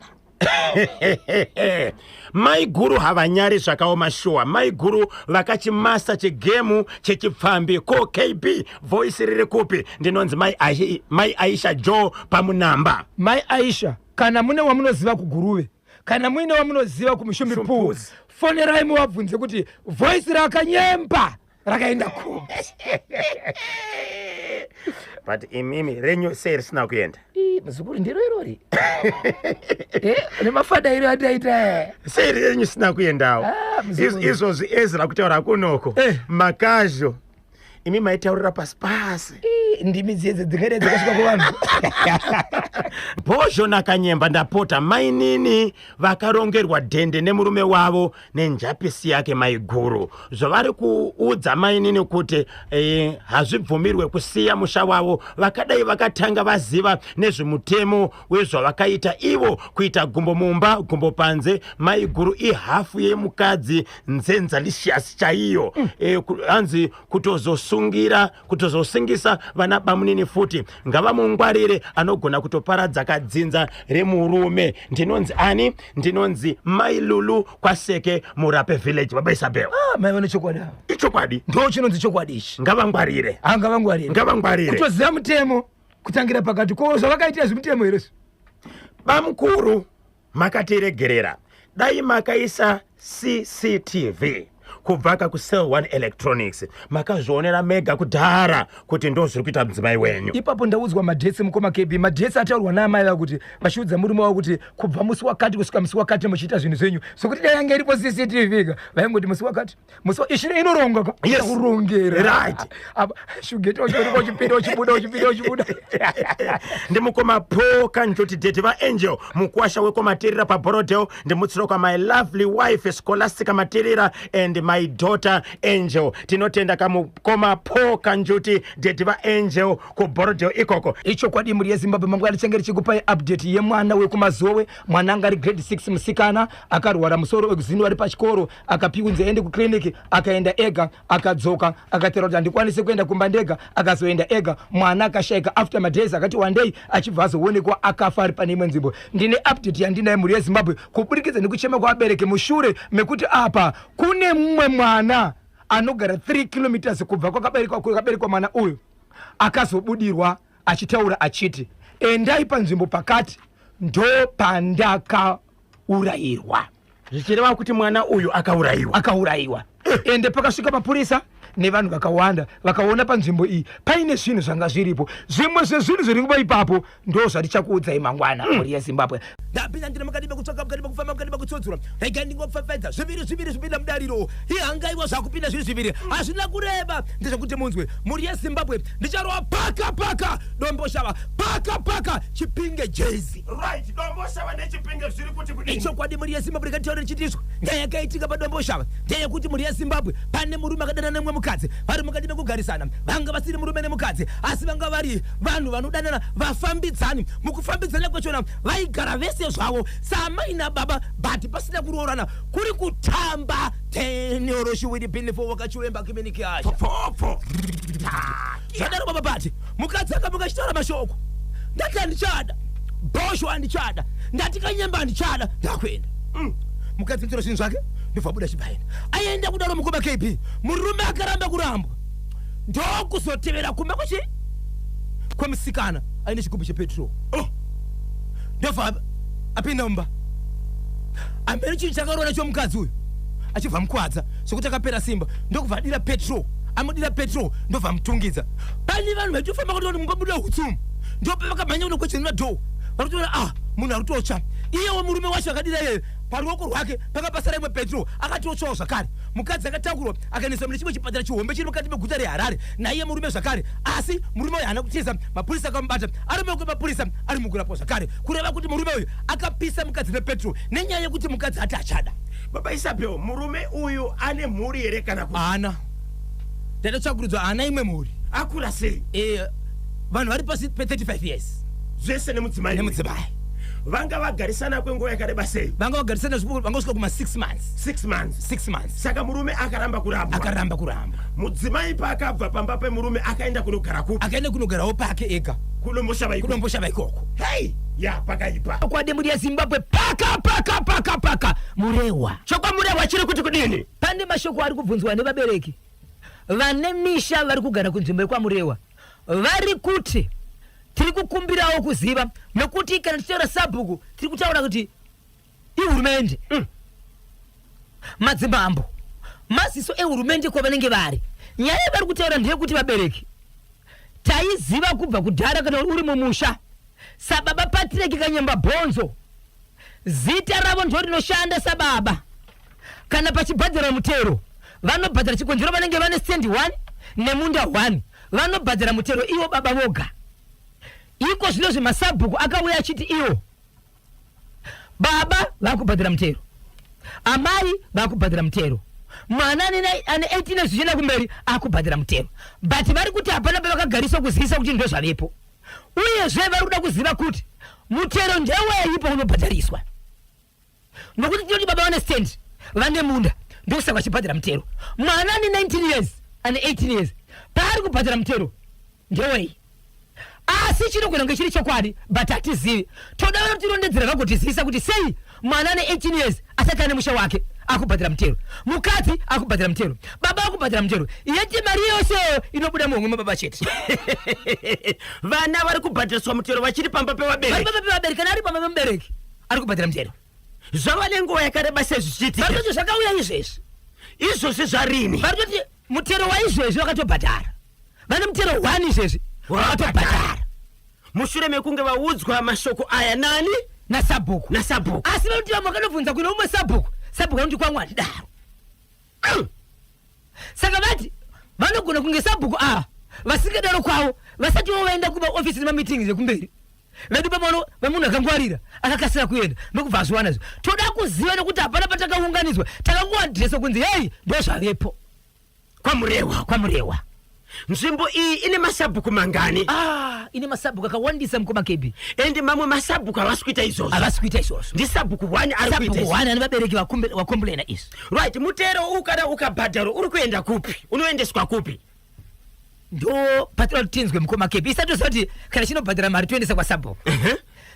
Mai guru havanyari, zvakaoma shuwa. Mai guru vakachimasa chigemu chechipfambi. Ko KB, voice riri kupi? Ndinonzi Mai Aisha Joe paMunamba. Mai Aisha, kana mune wamunoziva kuGuruve, kana muine wamunoziva kuMushumbi Pools, Pools, fonerai muvabvunze kuti voice rakanyemba rakaenda kupi. But imimi renyu sei risina kuenda? Ii, muzukuru, ndiro irori nemafadairo ataita. Sei renyu risina kuendawo? Ah, muzukuru. Izvozvi Ezra kutaura kunoko makazho, imi maitaurira pasi pasi. Ii, ndimi dzedze dzingadai dzakasvika kuvanhu. Bhozho naKanyemba, ndapota, mainini vakarongerwa dhende nemurume wavo nenjapisi yake maiguru. Zvavari kuudza mainini kuti hazvibvumirwe kusiya musha wavo. Vakadai vakatanga vaziva nezvemutemo wezvavakaita ivo, kuita gumbo mumba gumbo panze. Maiguru ihafu yemukadzi, nzenzalicious chaiyo. Hanzi kutozosungira, kutozosungisa vana. Ana bamunini futi ngavamungwarire, anogona kutoparadza kadzinza remurume. Ndinonzi ani? Ndinonzi Mai Lulu kwaSeke, Murape Village. Baba Isabel. Ah, mai vane chokwadi ava. Ichokwadi. Ndo chinonzi chokwadi ichi. Ngavangwarire. Angavangwarire. Ngavangwarire. Kutoziva mutemo kutangira pakati. Ko zvavakaita zvimutemo here izvi? Bamukuru, makatiregerera. Dai makaisa CCTV kubva kakuCell 1 Electronics, makazvionera mega kudhara kuti ndo zviri kuita mudzimai wenyu. Ipapo ndaudzwa madates, mukoma KB, madates ataurwa naamai vavo kuti vachiudza murume wavo kuti kubva musi wakati kusvika musi wakati muchiita zvinhu zvenyu. Sokuti dai yange iripo CCTV ka, vaingoti musi wakati, musi ishi inoronga ka. Kurongera. Apa shugeta uchionekwa uchipinda, uchibuda, uchipinda, uchibuda. Ndimukoma Po Kanjoti, daddy vaAngel, mukwasha wekwaMatirira paBorrowdale. Ndimutsiro kwa my lovely wife Scholastica Matirira and my daughter Angel. Tinotenda kamukoma Po Kanjuti, daddy vaAngel kuBorrowdale ikoko. Ichokwadi, mhuri yeZimbabwe, mangwana tichange tichikupai update yemwana wekuMazowe. Mwana anga ari grade 6, musikana akarwara musoro wekuzino ari pachikoro, akapiwa aende kuclinic, akaenda ega, akadzoka, akataura kuti handikwanisi kuenda kumba ndega, akazoenda ega. Mwana akashayika after madays akati wandei, achibva azoonekwa akafa ari pane imwe nzvimbo. Ndine update yandinayo, mhuri yeZimbabwe, kuburikidza nekuchema kwavabereki mushure mekuti apa kune mumwe mwana anogara 3 kilometers kubva kwakaberekwa mwana uyu, akazobudirwa achitaura achiti, "Endai panzvimbo pakati, ndo pandakaurayirwa." Zvichireva kuti mwana uyu akaurayiwa. Akaurayiwa. Ende pakasvika mapurisa nevanhu vakawanda, vakaona panzvimbo iyi paine zvinhu zvanga zviripo. Zvimwe zvezvinhu zviri nguva ipapo ndo zvatichakuudzai mangwana, mhuri yeZimbabwe. Ndapinda ndina mukati mekutsvaka, mukati mekufamba, mukati mekutsodzura. Regai ndingopfapfaidza zviviri zviviri zvipinda mudariro. Ihangaiwa zvakupinda zviri zviviri, hazvina kureba, ndezvekuti munzwe, mhuri yeZimbabwe. Ndicharova paka paka Domboshava, paka paka Chipinge Jezi. Right, Domboshava neChipinge zviri kuti kudini? Ichokwadi, mhuri yeZimbabwe, rikataura richitiswa. Nyaya yakaitika paDomboshava ndeyekuti, mhuri yeZimbabwe, pane murume akadanana nemumwe mukadzi. Vari mukati mekugarisana, vanga vasiri murume nemukadzi, asi vanga vari vanhu vanodanana, vafambidzani. Mukufambidzana kwachona vaigara vese zvavo saamai nababa, but pasina kuroorana, kuri kutamba teneoroshiwiri binifo wakachiwemba kiminikiasha. Pfopfo. Zvadaro, baba, pati mukadzi akamuka achitaura mashoko, "Ndati handichada bhosho, handichada, ndati kanyemba handichada, ndakuenda." Mukadzi mutora zvinhu zvake, ndobva abuda achibvaenda. Aenda kudaro, mukoma KB, murume akaramba kurambwa, ndokuzotevera kumba kwechi kwemusikana aine chigubhu chepetrol. Oh. Ndobva apinda mumba. Amberi chinhu chakarora chomukadzi uyu achibva mukwadza zvokuti akapera simba, ndokubva adira petrol. Amudira petrol, ndobva amutungidza. Pane vanhu vaitofamba kuti mumba buda hutsumu, ndopa vakamhanya kunokwechenura door, vari kutoona, ah, munhu ari kutotsva. Iyewo murume wacho akadira iyeyo, paruoko rwake pakapasara imwe petrol, akatotsvawo zvakare. Mukadzi akatakurwa akaendeswa mune chimwe chipatara chihombe chiri mukati meguta reHarare naiye murume zvakare. Asi murume uyu haana kutiza, mapurisa akamubata ari mumaoko emapurisa, ari mukurapwa zvakare. Kureva kuti murume uyu akapisa mukadzi nepetrol nenyaya yekuti mukadzi ati achada. Baba Isabel, murume uyu ane mhuri here kana kuti? Haana. Ndatotsvakurudzwa, haana imwe mhuri. Akura sei? Vanhu vari pasi pe35 years. Zvese nemudzimai uyu? Nemudzimai. Vanga vagarisana kwenguva yakareba sei? Vanga vagarisana vangosvika kuma 6 months. 6 months? 6 months. Saka murume akaramba kurambwa? Akaramba kurambwa. Mudzimai paakabva pamba pemurume akaenda kunogara kupi? Akaenda kunogarawo pake ega. KuDomboshava ikoko? KuDomboshava ikoko. Hei ya, pakaipa. Chokwadi, mhuri yeZimbabwe, paka paka paka paka Murehwa. ChokwaMurehwa chiri kuti kudini? Pane mashoko ari kubvunzwa nevabereki vane misha vari kugara kunzvimbo yekwaMurehwa. Vari kuti tiri kukumbirawo kuziva, nokuti kana tichitaura sabhuku tiri kutaura kuti ihurumende, madzimambo maziso ehurumende kwavanenge vari. Nyaya yavari kutaura ndeyekuti vabereki taiziva kubva kudhara, kana uri mumusha sababa Patrick Kanyemba Bhonzo, zita ravo ndo rinoshanda sababa. Kana pachibhadharwa mutero vanobhadhara. Chikonzero, vanenge vane stand 1 nemunda 1, vanobhadhara mutero ivo baba voga. Iko zvino zvemasabhuku akauya achiti iwo baba vakubhadhara mutero, amai vakubhadhara mutero, mwana ane 18 years zvichienda kumberi akubhadhara mutero, but vari kuti hapana pavakagariswa kuzivisa kuti ndo zvavepo. Uyezve vari kuda kuziva kuti mutero ndewei paunobhadhariswa, nokuti tinoti baba vane stand, vane munda, ndokusaka vachibhadhara mutero. Mwana ane 19 years, ane 18 years, paari kubhadhara mutero ndewei? Asi chinogona kunge chiri chokwadi, but hatizivi. Toda vanotirondedzera vagotizivisa kuti sei mwana ane 18 years asati ane musha wake akubhadhara mutero, mukadzi akubhadhara mutero, baba akubhadhara mutero, yeti mari yose inobuda muhomwe mababa chete. Vana vari kubhadhariswa mutero vachiri pamba vari pevabereki. pamba pevabereki. Kana ari pamba pemubereki ari kubhadhara mutero. Zvava nenguva yakareba sei zvichiitika? Vari kutoti zvakauya izvezvi. Izvozvi zvarini? Vari kutoti mutero waizvezvi vakatobhadhara. Vane mutero 1 izvezvi vakatobhadhara. Mushure mekunge vaudzwa mashoko aya nani? Nasabhuku. Nasabhuku. Asi vanoti vamwe vakanobvunza kune umwe sabhuku, sabhuku anoti kwangu handidaro. Saka vati vanogona kunge sabhuku ava vasingadaro kwavo vasati vavo vaenda kumaofisi nemameetings ekumberi vedu pamano vemunhu akangwarira akakasira kuenda nokubva azviwana izvo. Toda kuziva nekuti hapana patakaunganidzwa, takangoadhiresa kunzi hei ndozvavepo. Kwamurewa. Kwamurewa. Nzvimbo iyi ine masabhuku mangani? Ah, ine masabhuku akawandisa mukoma Kebi. Ende mamwe masabhuku havasi kuita izvozvo. Havasi kuita izvozvo. Ndisabhuku 1 ari kuita Sabhuku izvo. 1 ane vabereki vakomplaina izvi. Right, mutero ukada ukabhadharwa uri kuenda kupi? Unoendeswa kupi? Ndo patinoda kuti tinzwe mukoma Kebi. Isati toziva kuti kana chinobhadhara mari toendesa kwasabhuku.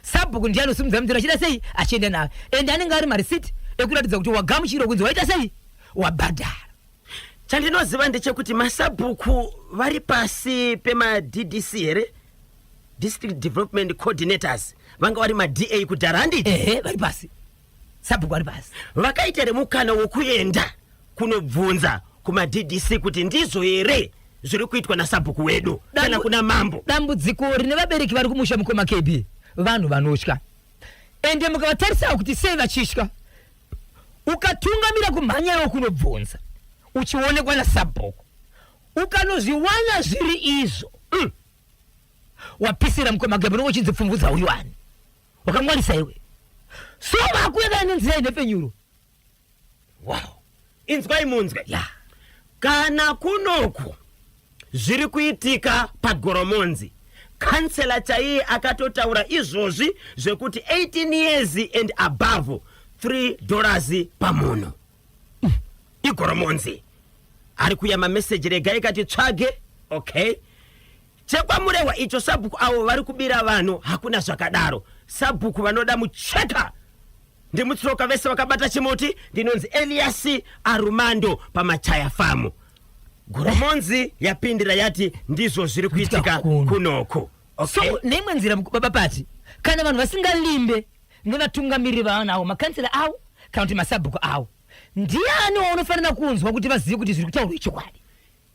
Sabhuku ndiye anosimudza mutero achida sei achienda nayo. Ende anenge ari marisiti ekuratidza kuti wagamuchirwa kunzi waita sei wabhadhara. Chandinoziva ndechekuti masabhuku vari pasi pemaDDC here? District Development Coordinators vanga vari maDA kudhara, handiti? Ehe, vari pasi. Sabhuku vari pasi. Vakaita here mukana wokuenda kunobvunza kumaDDC kuti ndizvo here zviri kuitwa nasabhuku wedu kana kuna mambo? Dambudziko rine vabereki vari kumusha mukoma KB, vanhu vanotya. Ende mukavatarisawo kuti sei vachitya, ukatungamira kumhanya iwe kunobvunza uchionekwa nasabhuku, ukanozviwana zviri izvo, wapisira mukoma KB, unenge uchinzi pfumvudza uyu ani wakangwarisa iwe. So vakuya kana nenzira yenhepfenyuro. Wow, inzwai munzwe. Kana kunoku zviri kuitika paGoromonzi, kansela chaiye akatotaura izvozvi zvekuti 18 years and above 3 dollars pamunhu. IGoromonzi. Ari kuya mameseji, regai katitsvage. Okay, chekwaMurehwa icho, sabhuku avo vari kubira vanhu, hakuna zvakadaro. Sabhuku vanoda mucheka ndimutsoka vese vakabata chimuti. Ndinonzi Elias Arumando paMachaya famu. Goromonzi yapindira yati ndizvo zviri kuitika kuno. Kunoku. Okay. So neimwe nzira baba Pati, kana vanhu vasingalimbe nevatungamiriri vavanavo, makansela avo kana kuti masabhuku avo, ndiani waunofanira kunzwa kuti vazive kuti zviri kutaurwa ichokwadi?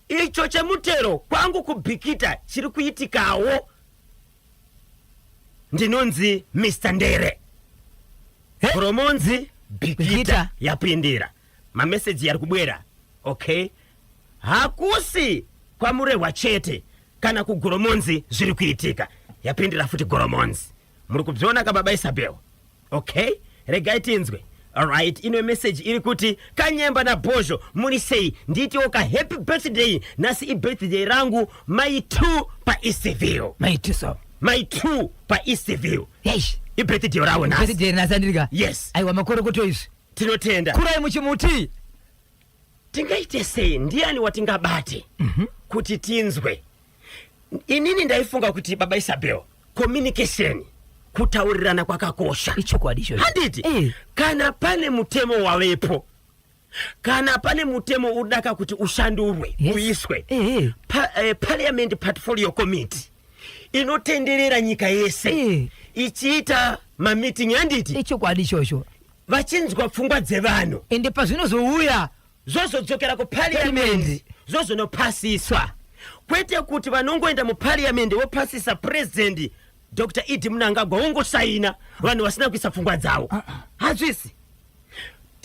Icho chemutero kwangu kuBhikita chiri kuitikawo. Ndinonzi Mr Ndere. Goromonzi Bhikita Bhikita. yapindira. Mameseji yari kubwera. Okay, hakusi kwaMurehwa chete, kana kuGoromonzi zviri kuitika. Yapindira futi Goromonzi. Muri kubziona kababa Isabel? Okay, regai tinzwe. Alright, ino message iri kuti Kanyemba naBhozho muri sei? Ndiitiwo ka happy birthday, nhasi ibirthday rangu. Mai 2 paEastville. Maitiso. Mai 2 paEastville. Eish. Ibirthday ravo nhasi. Birthday nhasi andirika. Yes. Aiwa, makorokoto izvi. Tinotenda. Kurai muchimuti. Tingaite sei? Ndiani watingabate kuti tinzwe? Inini ndaifunga kuti baba Isabel, communication, kutaurirana kwakakosha. Ichokwadi ichocho. Handiti? Eh. Kana pane mutemo wavepo, kana pane mutemo udaka kuti ushandurwe, uiswe, Parliament Portfolio Committee inotenderera nyika yese ichiita mameeting, handiti? Ichokwadi ichocho. Vachinzwa pfungwa dzevanhu. Ende pazvinozouya zvozodzokera kuparliament, Parliament. zvozonopasiswa, kwete kuti vanongoenda muparliament vopasisa, President Dr ED Mnangagwa wongosaina, vanhu vasina kuisa pfungwa dzavo. Hazvisi.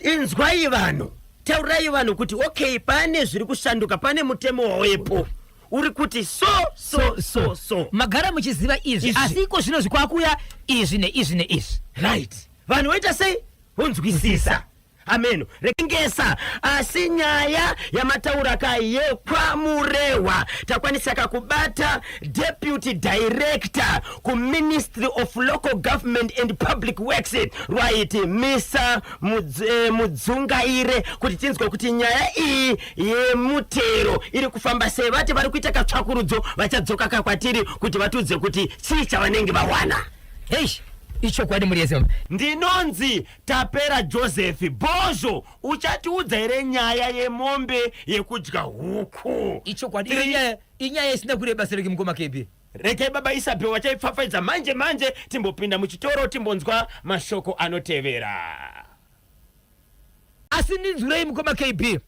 Inzwai vanhu, taurai vanhu kuti okay, pane zviri kushanduka, pane mutemo wawepo uri kuti so so so so. Magara muchiziva izvi, Izvi. asi iko zvino zvikwakuya izvi neizvi neizvi. Right, vanhu voita sei? Vonzwisisa. Ameno rekengesa. Asi nyaya yamataura ka yekwaMurehwa, takwanisa kakubata deputy director kuMinistry of Local Government and Public Works, right, Mr Mudzungaire, kuti tinzwe kuti nyaya iyi yemutero iri kufamba sei. Vati vari kuita katsvakurudzo, vachadzoka kakwatiri kuti vatiudze kuti chii chavanenge vawana. Hei, ichokwadi muri yese. Ndinonzi Tapera Joseph Bhozho. Uchatiudza here nyaya yemombe yekudya huku? Ichokwadi, inyaya isina kureba sereki, mukoma KB. Regai baba Isabel vachaipfapfaidza manje manje. Timbopinda muchitoro, timbonzwa mashoko anotevera. Asi ndinzwirei, mukoma KB,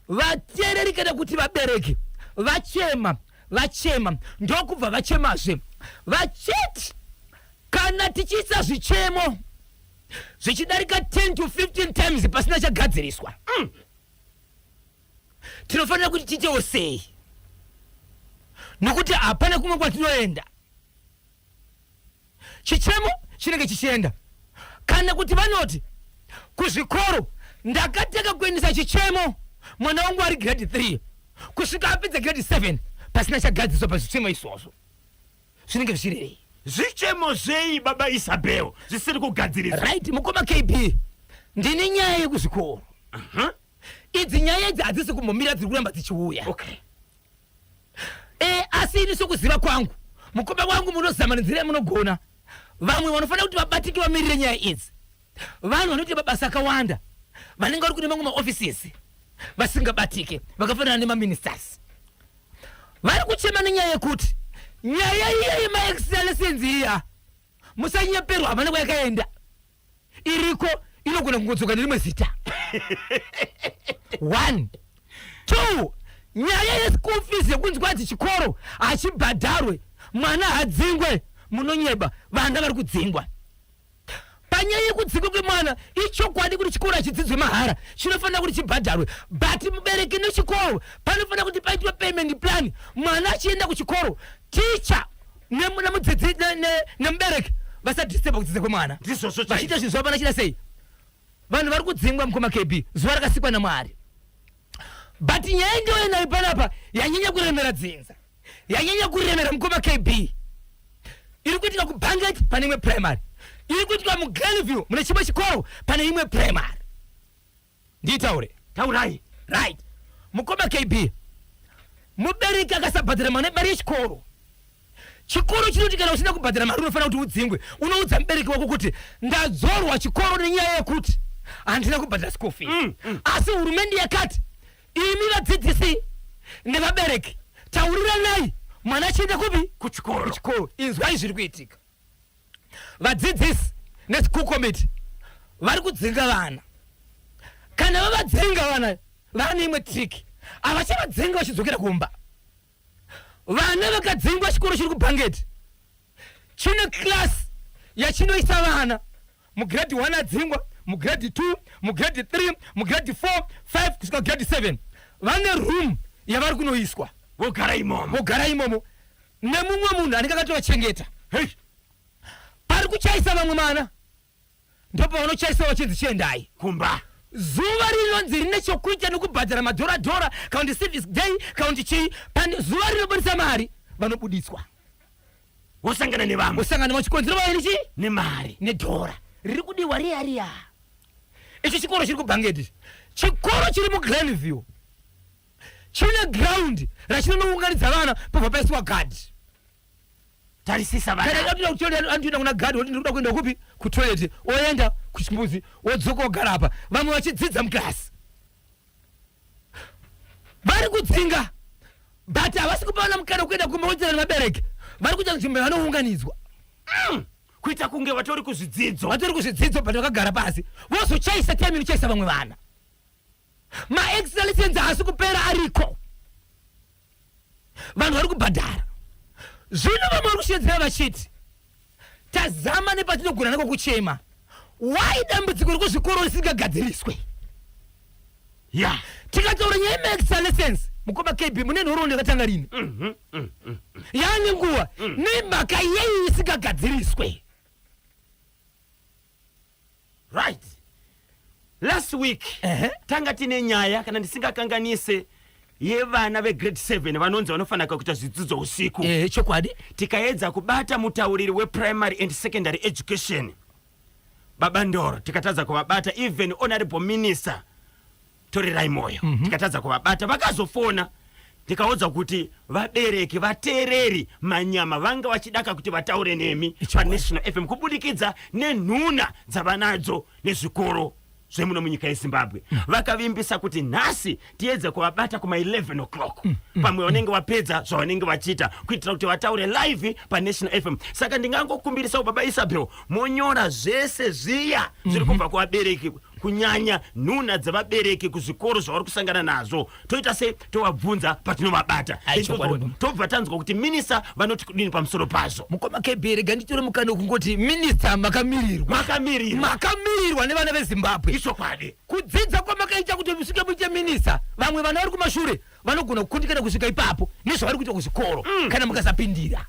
vateereri kana kuti vabereki vachema, vachema, ndokubva vachemazve vachiti kana tichiisa zvichemo zvichidarika 10 to 15 times pasina chagadziriswa, tinofanira kuti tiitewo sei? Nokuti hapana kumwe kwatinoenda, chichemo chinenge chichienda. Kana kuti vanoti kuzvikoro, ndakatanga kuendesa chichemo mwana wangu ari grade 3 kusvika apedza grade 7 pasina chagadziswa pazvichemo izvozvo. Zvinenge zvichirevei? Zvichemo zvei, baba Isabel, zvisiri kugadziriswa? Right, mukoma KB, ndine nyaya yekuzvikoro. Idzi nyaya idzi hadzisi kumbomira, dziri kuramba dzichiuya. Asi ini sokuziva kwangu, mukoma wangu, munozama nenzira yamunogona. Vamwe vanofanira kuti vabatike vamirire nyaya idzi, vanhu vanoita mabasa akawanda, vanenge vari kune mamwe maoffices vasingabatike, vakafanana nemaministers. Vari kuchema nenyaya yekuti nyaya iya yemaextra lessons iya, musanyeperwa, havana kwayakaenda, iriko, inogona kungodzoka nerimwe zita. One, two, nyaya yeschool fees yekunzi kwanzi chikoro hachibhadharwe, mwana hadzingwe, munonyeba, vana vari kudzingwa. Panyaya yekudzingwa kwemwana, ichokwadi kuti chikoro hachidzidzwe mahara, chinofanira kuti chibhadharwe, but mubereki nechikoro panofanira kuti paitwe payment plan. Mwana achienda kuchikoro, ticha nemudzidzi nemubereki vasadisturba kudzidza kwemwana. Ndizvozvo. Vachiita zvinhu zvavo vanachida sei. Vanhu vari kudzingwa, mukoma KB, zuva rakasikwa naMwari. But nyaya ndiyo nayo panapa yanyanya kuremera dzinza, yanyanya kuremera, mukoma KB, iri kuitika kuBanket pane imwe primary, iri kuitika muGlenview mune chimwe chikoro pane imwe primary. Ndiitaure? Taurai. Right, mukoma KB, mubereki akasabhadhara mwana mari yechikoro, chikoro chinoti kana usina kubhadhara mari unofanira kuti udzingwe. Unoudza mubereki wako kuti ndadzorwa chikoro nenyaya yekuti handina kubhadhara school fees. Asi hurumende yakati imi vadzidzisi nevabereki tauriranai, mwana achienda kupi? Kuchikoro. Kuchikoro. Inzwai zviri kuitika: vadzidzisi neschool committee vari kudzinga vana. Kana vavadzinga vana, vane imwe trick, havachavadzinga vachidzokera kumba. Vana vakadzingwa, chikoro chiri kuBhanget chine class yachinoisa vana mugrade 1 adzingwa, mugrade 2, mugrade 3, mugrade 4, 5 kusvika grade 7. Vane room yavari kunoiswa. Vogara imomo. Vogara imomo nemumwe munhu anenge akatovachengeta. Hey. Pari kuchaisa vamwe vana, ndopavanochaisa vachinzi chiendai kumba. Zuva rinonzi rine chokuita nokubhadhara madhoradhora, kana kuti service day, kana kuti chii, pane zuva rinobudisa mari, vanobudiswa. Vosangana nevamwe. Vosangana vachikonzero vaini chii? Nemari. Nedhora riri kudiwa riya riya. Ichi chikoro chiri kuBhangeti, chikoro chiri muGlenview chine ground rachinonounganidza vana, pobva paiswa gadhi. Tarisisa kana vana. Anoenda kutoilet, anotoenda kuna gadhi woti ndinoda kuenda kupi? Kutoilet. Oenda kuchimbuzi, wodzoka, wogara apa vamwe vachidzidza muklasi. Vari kudzinga, but havasi kupa vana mukana wekuenda kumba kuitira nevabereki. Vari kuita nzvimbo yavanounganidzwa. Kuita kunge vatori kuzvidzidzo. Vatori kuzvidzidzo, but vakagara pasi, vozochaisa time inochaisa vamwe vana. Maextra lessons haasi kupera, ariko, vanhu vari kubhadhara. Zvino vamwe vari kushedzera vachiti tazama nepatinogona nako kuchema, why dambudziko rekuzvikoro risingagadziriswe? Tikataura nyaya yemaextra lessons, mukoma KB, mune nhoroondo yakatanga rini, yaane nguva. Nemhaka yei isingagadziriswe? Right. Last week tanga tine nyaya, kana ndisingakanganise, yevana vegrade 7 vanonzi vanofanira kuita zvidzidzo usiku. Chokwadi. Tikaedza kubata mutauriri weprimary and secondary education, Baba Ndoro, tikatadza kuvabata. Even Honorable Minister Torerai Moyo, tikatadza kuvabata. Vakazofona, ndikaudza kuti vabereki, vateereri manyama vanga vachidaka kuti vataure nemi paNational FM kubudikidza nenhuna dzavanadzo nezvikoro zvemuno munyika yeZimbabwe. Vakavimbisa kuti nhasi tiedze kuvabata kuma11 o'clock, pamwe vanenge vapedza zvavanenge vachiita, kuitira kuti vataure live paNational FM. Saka ndingangokumbirisawo, Baba Isabel, monyora zvese zviya zviri kubva kuvabereki, kunyanya nhuna dzevabereki kuzvikoro zvavari kusangana nazvo. Toita sei? Tovabvunza patinovabata. Ai, chokwadi. Tobva tanzwa kuti minista vanoti kudini pamusoro pazvo. Mukoma KB, rega nditore mukana wekungoti minista, makamirirwa. Makamirirwa. Makamirirwa nevana veZimbabwe. Ichokwadi. Kudzidza kwamakaita kuti musvike muite minista, vamwe vana vari kumashure vanogona kukundikana kusvika ipapo nezvavari kuita kuzvikoro kana mukasapindira.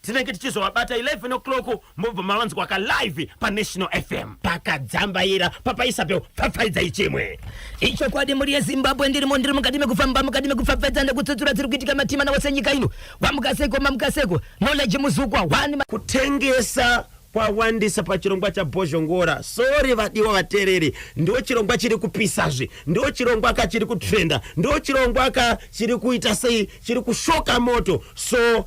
Tinenge tichizovabata 11 o'clock, mobva mavanzwa kalive paNational FM pakadzambaira. Papa Isabel, pfapfaidzai chimwe. Ichokwadi, mhuri yeZimbabwe, ndirimo, ndiri mukati mekufamba, mukati mekupfapfaidza nekutsutsura dziri kuitika matima wose nyika ino. Wamukaseko, mamukaseko, Knowledge Muzukwa one. Kutengesa kwawandisa pachirongwa chaBhozhongora. Sorry, vadiwa vateereri, ndo chirongwa chiri kupisazve, ndo chirongwa ka chiri kutrenda, ndo chirongwa ka chiri kuita sei, chiri kushoka moto. So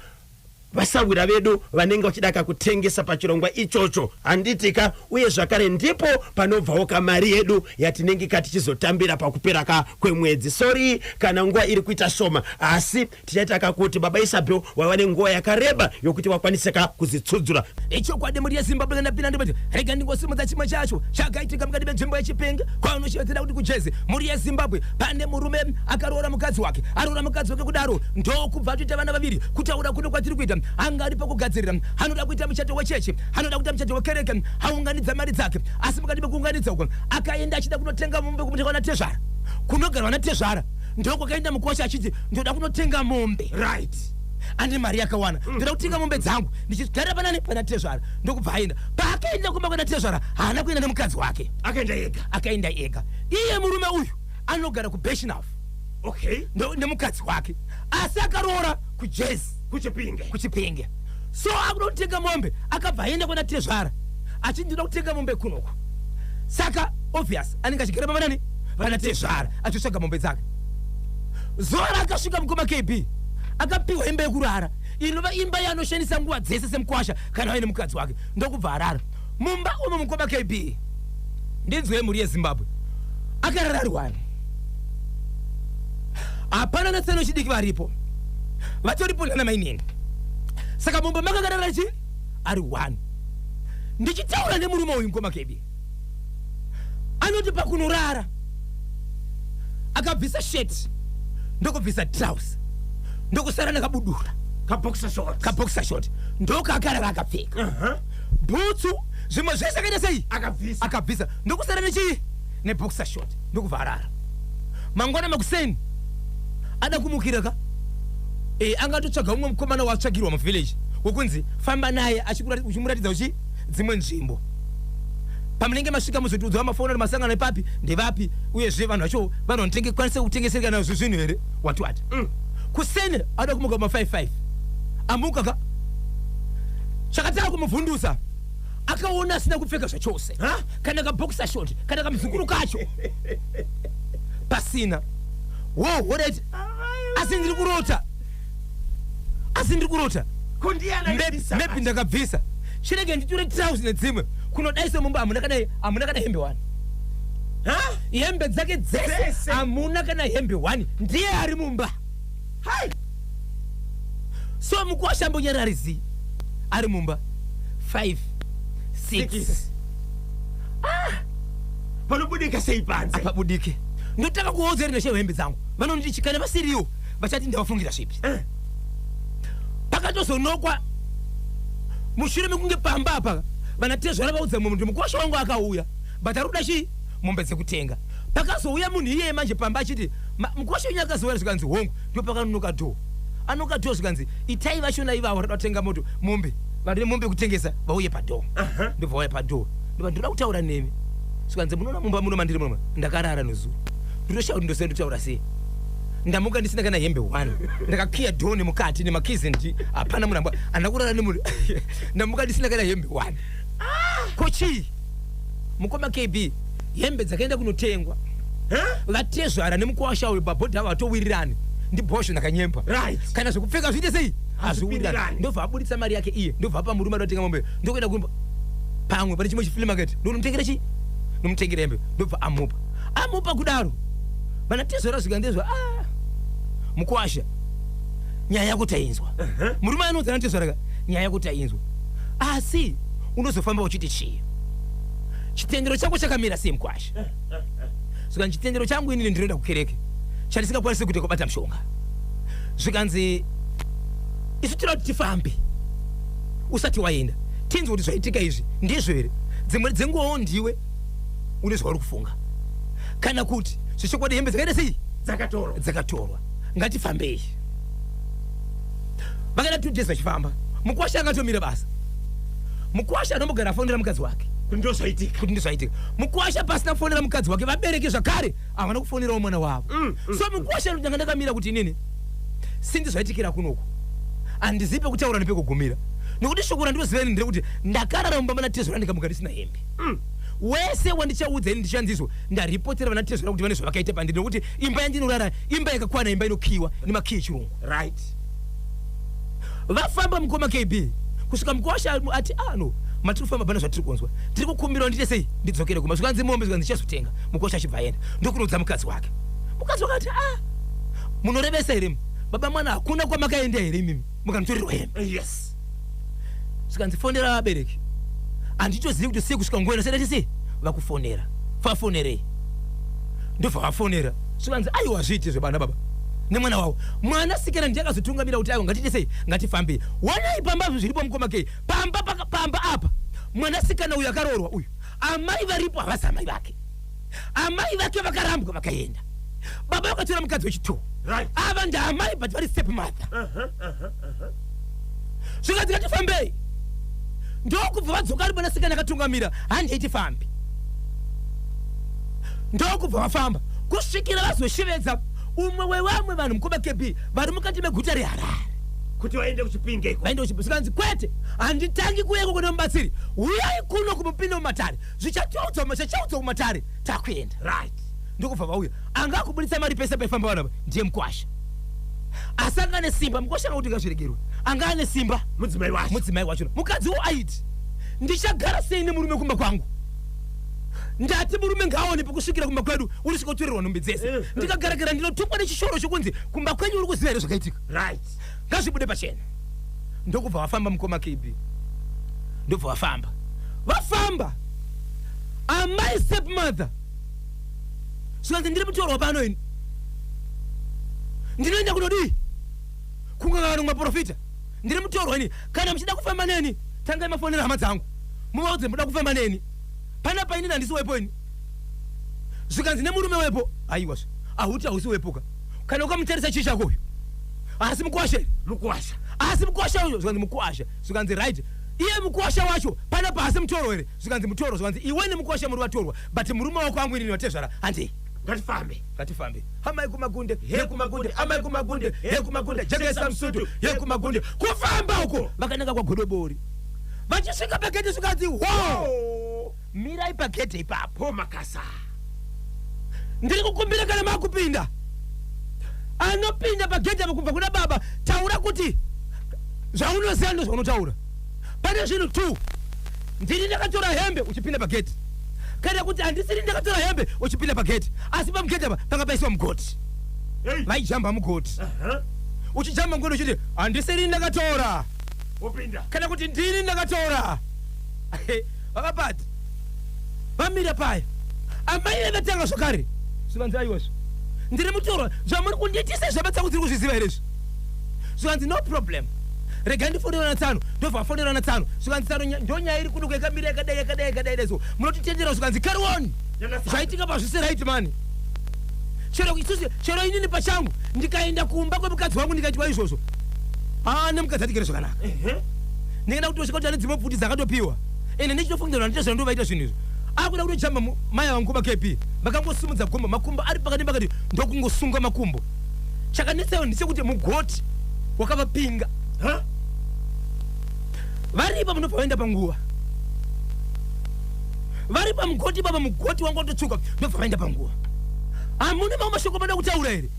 vasawira vedu vanenge vachidaka kutengesa pachirongwa ichocho, handitika? Uye zvakare ndipo panobvawo kamari yedu yatinenge ka tichizotambira pakupera ka kwemwedzi. Sorry kana nguva iri kuita shoma, asi tichaita kakuti Baba Isabel wava nenguva yakareba yokuti vakwanise ka kuzitsudzura. Ichokwadi, mhuri yeZimbabwe, ndapinda ndibati rega ndingosimudza chimwe chacho chakaitika mukati menzvimbo yeChipinge, kwaunoshevedzera kuti kuJezi. Mhuri yeZimbabwe, pane murume akaroora mukadzi wake. Aroora mukadzi wake kudaro, ndokubva atoita vana vaviri. Kutaura kuno kwatiri kuita, anga ari pakugadzirira, anoda kuita muchato wechechi, anoda kuita muchato wekereke. Aunganidza mari dzake, asi mukati mekuunganidza uko akaenda achida kunotenga mombe kumutenga natezvara, kunogarwa natezvara. Ndokwakaenda mukosha achiti, "Ndoda kunotenga mombe." Ane mari yakawana, "Ndoda kutenga mombe dzangu ndichigarira panani, pana tezvara." Ndokubva aenda. Paakaenda kumba kwana tezvara, haana kuenda nemukadzi wake. Akaenda ega. Akaenda ega. Iye murume uyu anogara kuBirchenough nemukadzi wake, asi akaroora kuJezi. KuChipinge. KuChipinge. So akuda kutenga mombe, akabva aenda kwana tezvara achiti, "Ndinoda kutenga mombe kunoku." Saka obvious anenge achigara pavanani, vana tezvara, achitsvaga mombe dzake. Zuva raakasvika, mukoma KB, akapiwa imba yekurara, inova imba yaanoshandisa nguva dzese semukwasha kana aine mukadzi wake. Ndokubva arara mumba umo. Mukoma KB, ndinzwe, mhuri yeZimbabwe, akarara ari one, hapana natsano chidiki varipo, vatoripo nana mainini. Saka mumba makakarara chi ari one. Ndichitaura nemurume uyu, mukoma KB, anoti pakunorara akabvisa sheti, ndokubvisa trouser, ndokusara nakabudura. Kaboxer short. Kaboxer short ndokakarara akapfeka. Bhutsu, zvimwe zvese akaita sei? Akabvisa. Akabvisa, ndokusara nechii? Neboxer short. Ndokubva arara. Mangwana makuseni ada kumukira ka, angatotsvaga umwe mukomana watsvagirwa muvillage wokunzi famba naye, uchimuratidza uchi dzimwe nzvimbo. Pamunenge masvika muzotiudza mafoni ari masangano epapi, ndevapi, uyezve vanhu vacho vanhu vanokwanisa kutengesereka nazvo zvinhu here, wati wati. Kuseni ada kumuka ma55, amuka ka, chakatanga kumuvhundusa, akaona asina kupfeka zvachose. Ha? Kana kaboxer short, kana kamuzukuru kacho pasina. Wo, alright, asi ndiri kurota? Asi ndiri kurota? Kundiyana. Maybe ndakabvisa. Chirege nditore trouser nedzimwe. Kunodaisa mumba, hamuna kana hembe one. Hembe dzake dzese Dzese. hamuna kana hembe one. Ndiye ari mumba. Hai. So mukwasha ambonyararizi ari mumba 5 6. Six. Panobudika sei panze? Apabudike. Ndotanga kuodza iri neshewe hembe dzangu, vanonditi kana vasiriwo vachati ndavafungira zvipi. Pakatozonokwa mushure mekunge pamba apa vanatezvara vaudza mumwe kuti mukwasha wangu akauya, but ari kuda chii? Mombe dzekutenga. Pakazouya munhu iyeye manje pamba achiti, "Mukwasha wenyu akazouya?" Zvikanzi, "Hongu." Ndo pakanonoka door, anoka door, zvikanzi, "Itai vashona ivavo rada kutenga moto, mombe, vari mombe kutengesa, vauye padoor." Ndobva vauya padoor, ndobva, "Ndoda kutaura nemi." Zvikanzi, munoona mumba muno mandiri muno, ndakarara nezuro, ndinoshaya kuti ndosiya ndotaura sei. Ndamuka ndisina kana hembe 1, ndakakiya door nemukati nemakizi, ndi hapana munhu handina kurara nemunhu. Ndamuka ndisina kana hembe 1. Ko chii, mukoma KB? Hembe dzakaenda kunotengwa. Vatezvara nemukwasha uyu pabhodha avo vatowirirani, ndibhosho ndakanyemba. Kana zvekupfeka zviite sei? Hazviwirirani. Hazvipindirani. Ndobva abuditsa mari yake iye, ndobva apa murume adotenga mombe, ndokuenda kumba pamwe pane chimwe chiflea market, ndonomutengera chii, nomutengera hembe. Ndobva amupa. Amupa kudaro, vana tezvara zvikandezva, ah, mukwasha, nyaya yako tainzwa. Murume anodza natezvara ka, nyaya yako tainzwa, asi unozofamba uchiti chii? Chitendero chako chakamira sei, mukwasha? Zvikanzi, chitendero changu inini ndinoenda kukereke, chandisingakwanisi kuita kubata mushonga. Zvikanzi, isu tinoda kuti tifambe usati waenda, tinzwe kuti zvaitika izvi ndizvo here. Dzimwe dzenguvawo ndiwe une zvauri kufunga, kana kuti zvechokwadi hembe dzakaita sei? Dzakatorwa. Dzakatorwa. Ngatifambei. Vakaenda 2 days vachifamba. Mukwasha akatomira basa. Mukwasha anombogara afonera mukadzi wake kuti ndozvaitika. Kuti ndizvaitika. Mukwasha pasina kufonera mukadzi wake, vabereki zvakare havana kufonerawo mwana wavo. So mukwasha ndanga ndakamira kuti inini sindi zvaitikira kunoku, handizivi pekutaura nepekugumira, nekuti shoko randinoziva ini nderekuti ndakarara mumba mana tezvara, ndikamuka ndisina hembe. Wese wandichaudza ini ndichanzizvo ndaripotera vana tezvara kuti vane zvavakaita pandiri, nekuti imba yandinorara imba yakakwana, imba inokiyiwa nemakiyi echirungu. Vafamba, mukoma KB, kusvika mukwasha ati, ah no, matiri kufamba pana zvatiri kunzwa, tiri kukumbirawo ndiite sei, ndidzokere kumba. Zvikanzi mombe, zvikanzi ndichazotenga. Mukwasha achibva aenda, ndokunoudza mukadzi wake. Mukadzi wakati, ah, munorevesa here baba mwana? Hakuna kwamakaenda here imimi mukanotorerwa hembe? Zvikanzi, fonera vabereki, handitozivi kuti sei kusvika nguva ino sadati sei vakufonera, fafonerei. Ndobva vafonera. Zvikanzi, aiwa, zviite zvebana baba nemwana wavo. Mwana sikana ndiye akazotungamira kuti, aiwa, ngatiite sei, ngatifambei. Wanai pamba zviripo, mukoma kei pamba pamba apa mwanasikana uyu akaroorwa uyu, amai varipo havasi amai vake. Amai vake vakarambwa vakaenda, baba vakatora mukadzi wechitwo. Ava ndaamai, but vari step mother. Zvikanzi, ngatifambei. Ndokubva vadzoka ari mwanasikana akatungamira, handei tifambe. Ndokubva vafamba kusvikira vazoshevedza umwe wevamwe vanhu, mukoma KB, vari mukati meguta reHarare kuti vaende kuChipinge. Vaende kuChipinge. Zvikanzi, kwete, handitangi kuuyeko kune mubatsiri, uyai kuno kumupinde mumatare, zvichachaudzwa kumatare, takuenda. Ndokubva vauya. Anga akubuditsa mari pese paifamba vanhu ava ndiye mukwasha, asi anga ane simba mukwasha anga kuti ngazviregerwe, anga ane simba. Mudzimai wacho. Mudzimai wacho. Mukadziwo aiti, ndichagara sei nemurume kumba kwangu? Ndati murume ngaaone pekusvikira kumba kwedu, uri svika kutorerwa nhumbi dzese. Ndikagaragara ndinotukwa nechishoro chokunzi kumba kwenyu uri kuziva here zvakaitika? Ngazvibude pachena. Ndokubva vafamba, mukoma KB, ndobva vafamba. Vafamba, amai stepmother zvikanzi, ndiri mutorwa pano ini, ndinoenda kunodii kungangano maprofita? Ndiri mutorwa ini. Kana muchida kufamba neni, tangai mafonera hama dzangu, muvaudze muda kufamba neni panapa. Inini handisi wepo ini. Zvikanzi nemurume wepo, aiwa, ahuti hausi wepoka, kana ukamutarisa chii chako uyu? Asi mukwasha here? Mukwasha. Asi mukwasha uyo? Zvikanzi mukwasha. Zvikanzi, right, iye mukwasha wacho panapa asi mutoro here? Zvikanzi mutoro. Zvikanzi, iwe nemukwasha muri vatorwa, but murume wako angu inini, vatezvara, handei. Ngatifambe. Ngatifambe. Amai kumagunde, he kumagunde, amai kumagunde, he kumagunde, jekesa musutu, he kumagunde. Kufamba uko vakananga kwaGodobori. Vachisvika pagedhe, zvikanzi, ho, mirai pagedhe ipapo. Po makasa. Ndiri kukumbira, kana makupinda, anopinda pagedhe apo kubva kuna baba, taura kuti zvaunoziva ndo zvaunotaura. Pane zvinhu two: ndini ndakatora hembe uchipinda pagedhe, kana kuti handisiri ndakatora hembe uchipinda pagedhe, asi pamugedhe apa panga paiswa mugoti. Hey. Vaijamba mugoti. Uchijamba mugoti uchiti, handisiri ndakatora, Wopinda. kana kuti ndini ndakatora. Vakabati vamira paya, amai vevatanga zvakare. Zvikanzi, aiwazvo, ndiri mutorwa, zvamuri kundiitisa zvabatsa kuti kuzviziva here izvi? Zvikanzi, no problem, regai ndifonera natsano. Ndobva afonera natsano. Zvikanzi, tsano, ndo nyaya iri kuduka, yakamira yakadai, yakadai, yakadai dai, so munotitendera? Zvikanzi, carry on. Nyana. Zvaitika pazvisi right mani. Chero isusu, chero inini pachangu, ndikaenda kumba kwemukadzi wangu ndikaitwa izvozvo, aa, nemukadzi atigere zvakanaka. Ndikaenda kutosvika kuti ane dzimwe pfuti dzakatopiwa, ende ndichitofungidzira kuti ndizvo ndovaita zvinhu izvo. Akuda kutojamba mai vangu maKB vakangosimudza gomba, makumbo ari pakati pakati, ndokungosunga makumbo. Chakanetsayo ndechekuti mugoti wakavapinga. Varipa munobva vaenda panguva vari pamugoti baba, mugoti wanga watotsvuka, ndobva vaenda panguva. Hamuna mamwe mashoko amada kutaura here?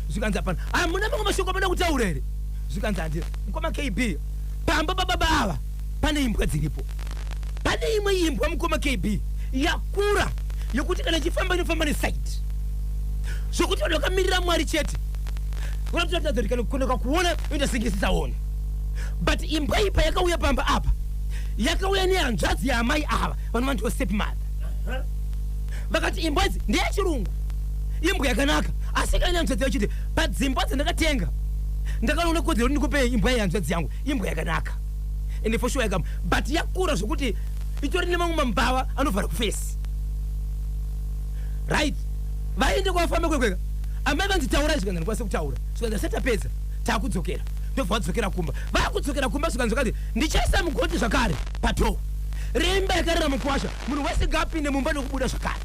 Zvikanzi hapana. Hamuna mamwe mashoko amada kutaura here? Zvikanzi handina. Mukoma KB, pamba pababa ava pane imbwa dziripo. Pane imwe imbwa, mukoma KB, yakura yokuti kana ichifamba inofamba neside, zvokuti vanhu vakamirira Mwari chete. Unotoratidza kuti kana kukoneka kuona inoita senge isisaoni. But imbwa iyi payakauya pamba apa, yakauya nehanzvadzi yaamai ava vanova ndivo stepmother. Vakati imbwa idzi ndeyechirungu, imbwa yakanaka, asi kana hanzvadzi yacho chiti padzimba dzandakatenga ndakanoona kodzero kuti ndikupei imbwa yehanzvadzi yangu, imbwa yakanaka. Ende for sure yakam, but yakura zvokuti itori nemamwe mambava anovhara kuface. Right, vaende kwafamba kwekweka. Amai vanzi taurai, zvikanzi ndikwanise kutaura. Zvikanzi asati tapedza takudzokera. Ndobva vadzokera kumba. Vakudzokera kumba, zvikanzi zvakati ndichaisa mugoti zvakare padoor remba yakarera mukwasha, munhu wese ngaapinde mumba nokubuda zvakare.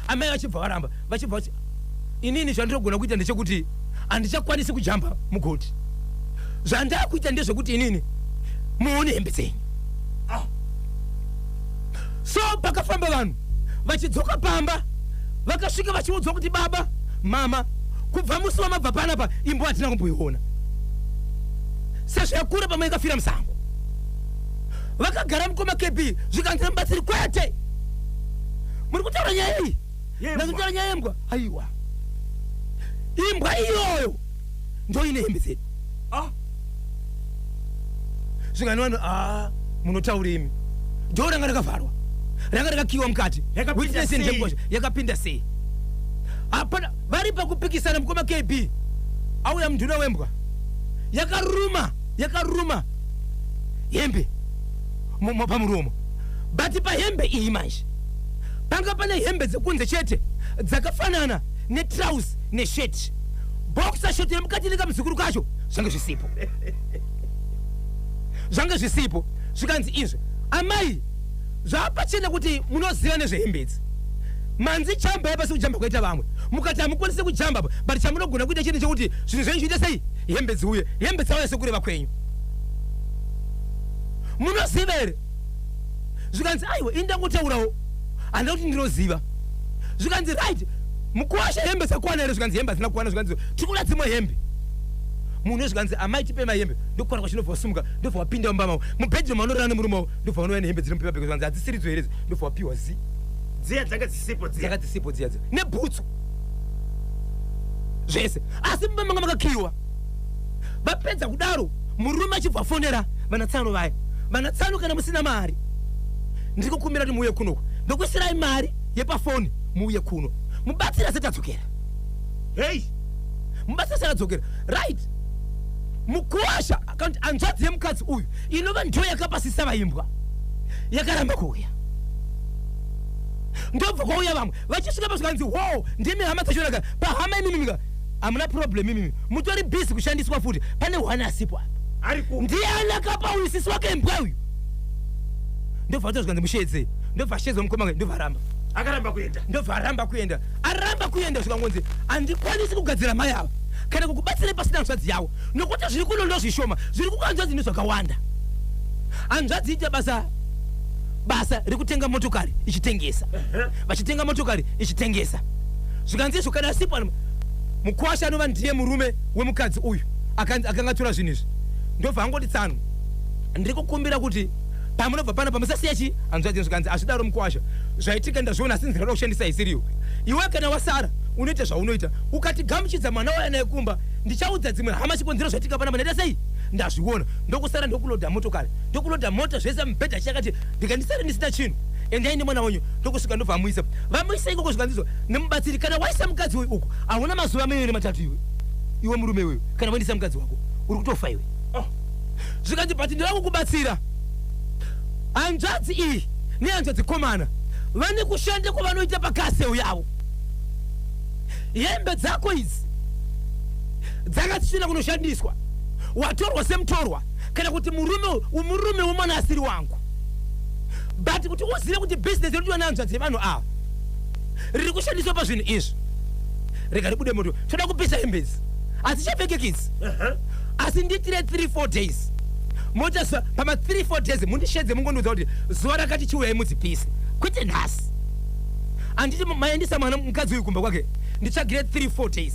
Amai vachibva varamba, vachibva vati inini zvandinogona kuita ndechekuti handichakwanisi kujamba mugoti. Zvandakuita ndezvekuti inini muone hembe dzenyu. So pakafamba vanhu vachidzoka pamba, vakasvika vachiudzwa kuti baba, mama, kubva musi wamabva panapa imbwa hatina kumboiona, sezvo yakura pamwe ikafira musango. Vakagara, mukoma KB, zvikanzi nemubatsiri, kwete, muri kutaura nyaya iyi. Yembwa. Ndakutaura nyaya yembwa? Aiwa, imbwa iyoyo ndo ine hembe dzedu. Zvikani vanhu, a munotaura imi, door ranga rakavharwa, ranga rakakiwa mukati. Yakapinda Witness sei? ndengosha yakapinda sei? Hapana. Vari pakupikisana, mukoma KB, auya munduna wembwa, yakaruma, yakaruma hembe pamuromo. But pahembe iyi manje panga pane hembe dzekunze chete dzakafanana netrouse neshirt, boxer short yemukati nekamuzukuru kacho zvange zvisipo, zvange zvisipo. Zvikanzi izvi amai, zvapachena kuti munoziva nezvehembe idzi. Manzi jamba yapasi kujamba kwaita vamwe, mukati hamukwanisi kujamba, but chamunogona kuita chete chekuti zvinhu zvenyu zviite sei, hembe dziuye. Hembe dzauya sekureva kwenyu, munoziva here? Zvikanzi aiwa, ini ndangotaurawo, handina kuti ndinoziva. Zvikanzi right, mukuwasha, hembe dzakwana here? Zvikanzi hembe hadzina kukwana. Zvikanzi tiri kuda dzimwe hembe munhu. Zvikanzi amai, tipe mahembe. Ndokukwana kwachinobva wasumuka, ndobva wapinda mumba mavo, mubedroom anorara nemurume wavo, ndobva vanouya nehembe dziri mupaper bag. Zvikanzi hadzisiridzo here idzi? Ndobva wapiwa zi Dziya dzanga dzisipo dziya. Dzanga dzisipo dziya dziya nebhutsu zvese, asi mumba manga makakiwa. Vapedza kudaro, murume achibva afonera vanatsano vaya. Vanatsano, kana musina mari, ndiri kukumbira kuti muuye kunoku, ndokuisirai mari yepafoni, muuye kuno mubatsira setadzokera. Hei. Mubatsira setadzokera. Right, mukuwasha kana hanzvadzi yemukadzi uyu inova ndiyo yakapasisa vaimbwa yakaramba kuuya. Ndobva kwauya vamwe. Vachisvika pasvikanzi wo ndimi hama dzachonaka pahama imimimika, hamuna problem, imimi mutori busy kushandiswa futi. Pane hwana asipo apa. Ari ku Ndiani akapa uyu sisi wake imbwa uyu? Ndobva vato zvikanzi mushedze. Ndobva ashedzwa mukoma wake, ndobva aramba. Akaramba kuenda. Ndobva aramba kuenda, aramba kuenda. Zvikangonzi handikwanisi kugadzira mai ava kana kukubatsirai pasina hanzvadzi yavo, nokuti zviri kuno ndo zvishoma, zviri kukanzvadzi ndezvakawanda. Hanzvadzi ita basa rekutenga motokari ichitengesa, vachitenga motokari ichitengesa. Zvikanzi izvo kana asipo mukwasha anova ndiye murume wemukadzi uyu akanga atora zvinhu izvi, ndobva angoti tsano, ndiri kukumbira kuti pamunobva pana pamusasiya chi hanzvadzi. Zvikanzi hazvidaro mukwasha, zvaitika ndazviona, asi nzira yoda kushandisa isiriyo. Iwe kana wasara unoita zvaunoita, ukati gamuchidza mwana waya naye kumba, ndichaudza dzimwe hama chikonzero zvaitika panapa. Ndaita sei, ndazviona. Ndokusara ndokulodha motokari, ndokulodha mota zvese, mubhedha chakati, ndikandisare ndisina chinhu. Endai nemwana wenyu. Ndokusvika ndobva amuisa, vamuisa ikoko. Zvikanzizwa nemubatsiri, kana waisa mukadzi uyu uku, hauna mazuva maviri matatu, iwe, iwe murume iwewe, kana waendesa mukadzi wako uri kutofa iwe. Oh. Zvikanzi but ndinoda kukubatsira, hanzvadzi iyi nehanzvadzi komana vane kushanda kwavanoita pakaseu yavo. Hembe dzako idzi dzanga dzisina kunoshandiswa, watorwa semutorwa, kana kuti murume wemwana asiri wangu. But kuti uzive kuti bhizinesi rinoitwa nehanzvadzi yevanhu ava riri kushandiswa pazvinhu izvi, rega ribude moto. Toda kupisa hembe idzi, hadzichapfekeki idzi, asi ndiitire 3 4 days mota pama 3 4 days mundishedze, mungondiudza kuti zuva rakati chiuyai mudzipise, kwete nhasi. Handiti maendesa mwana mukadzi uyu kumba kwake? Nditsvagire 3 4 days.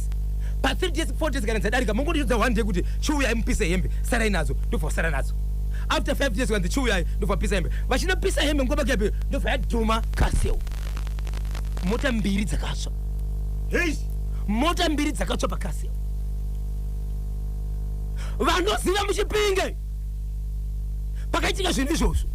Pa 3 days, 4 days kana dzadarika, mungondiudza one day kuti chiuyai mupise hembe, sarai nadzo. Ndobva wasara nadzo. After 5 days kanzi chiuyai, ndobva pisa hembe. Vachinopisa hembe nguva kepe, ndobva yadhuma Castle, mota mbiri dzakatsva. Hei. Mota mbiri dzakatsva paCastle. Vanoziva muChipinge pakaitika zvinhu izvozvo.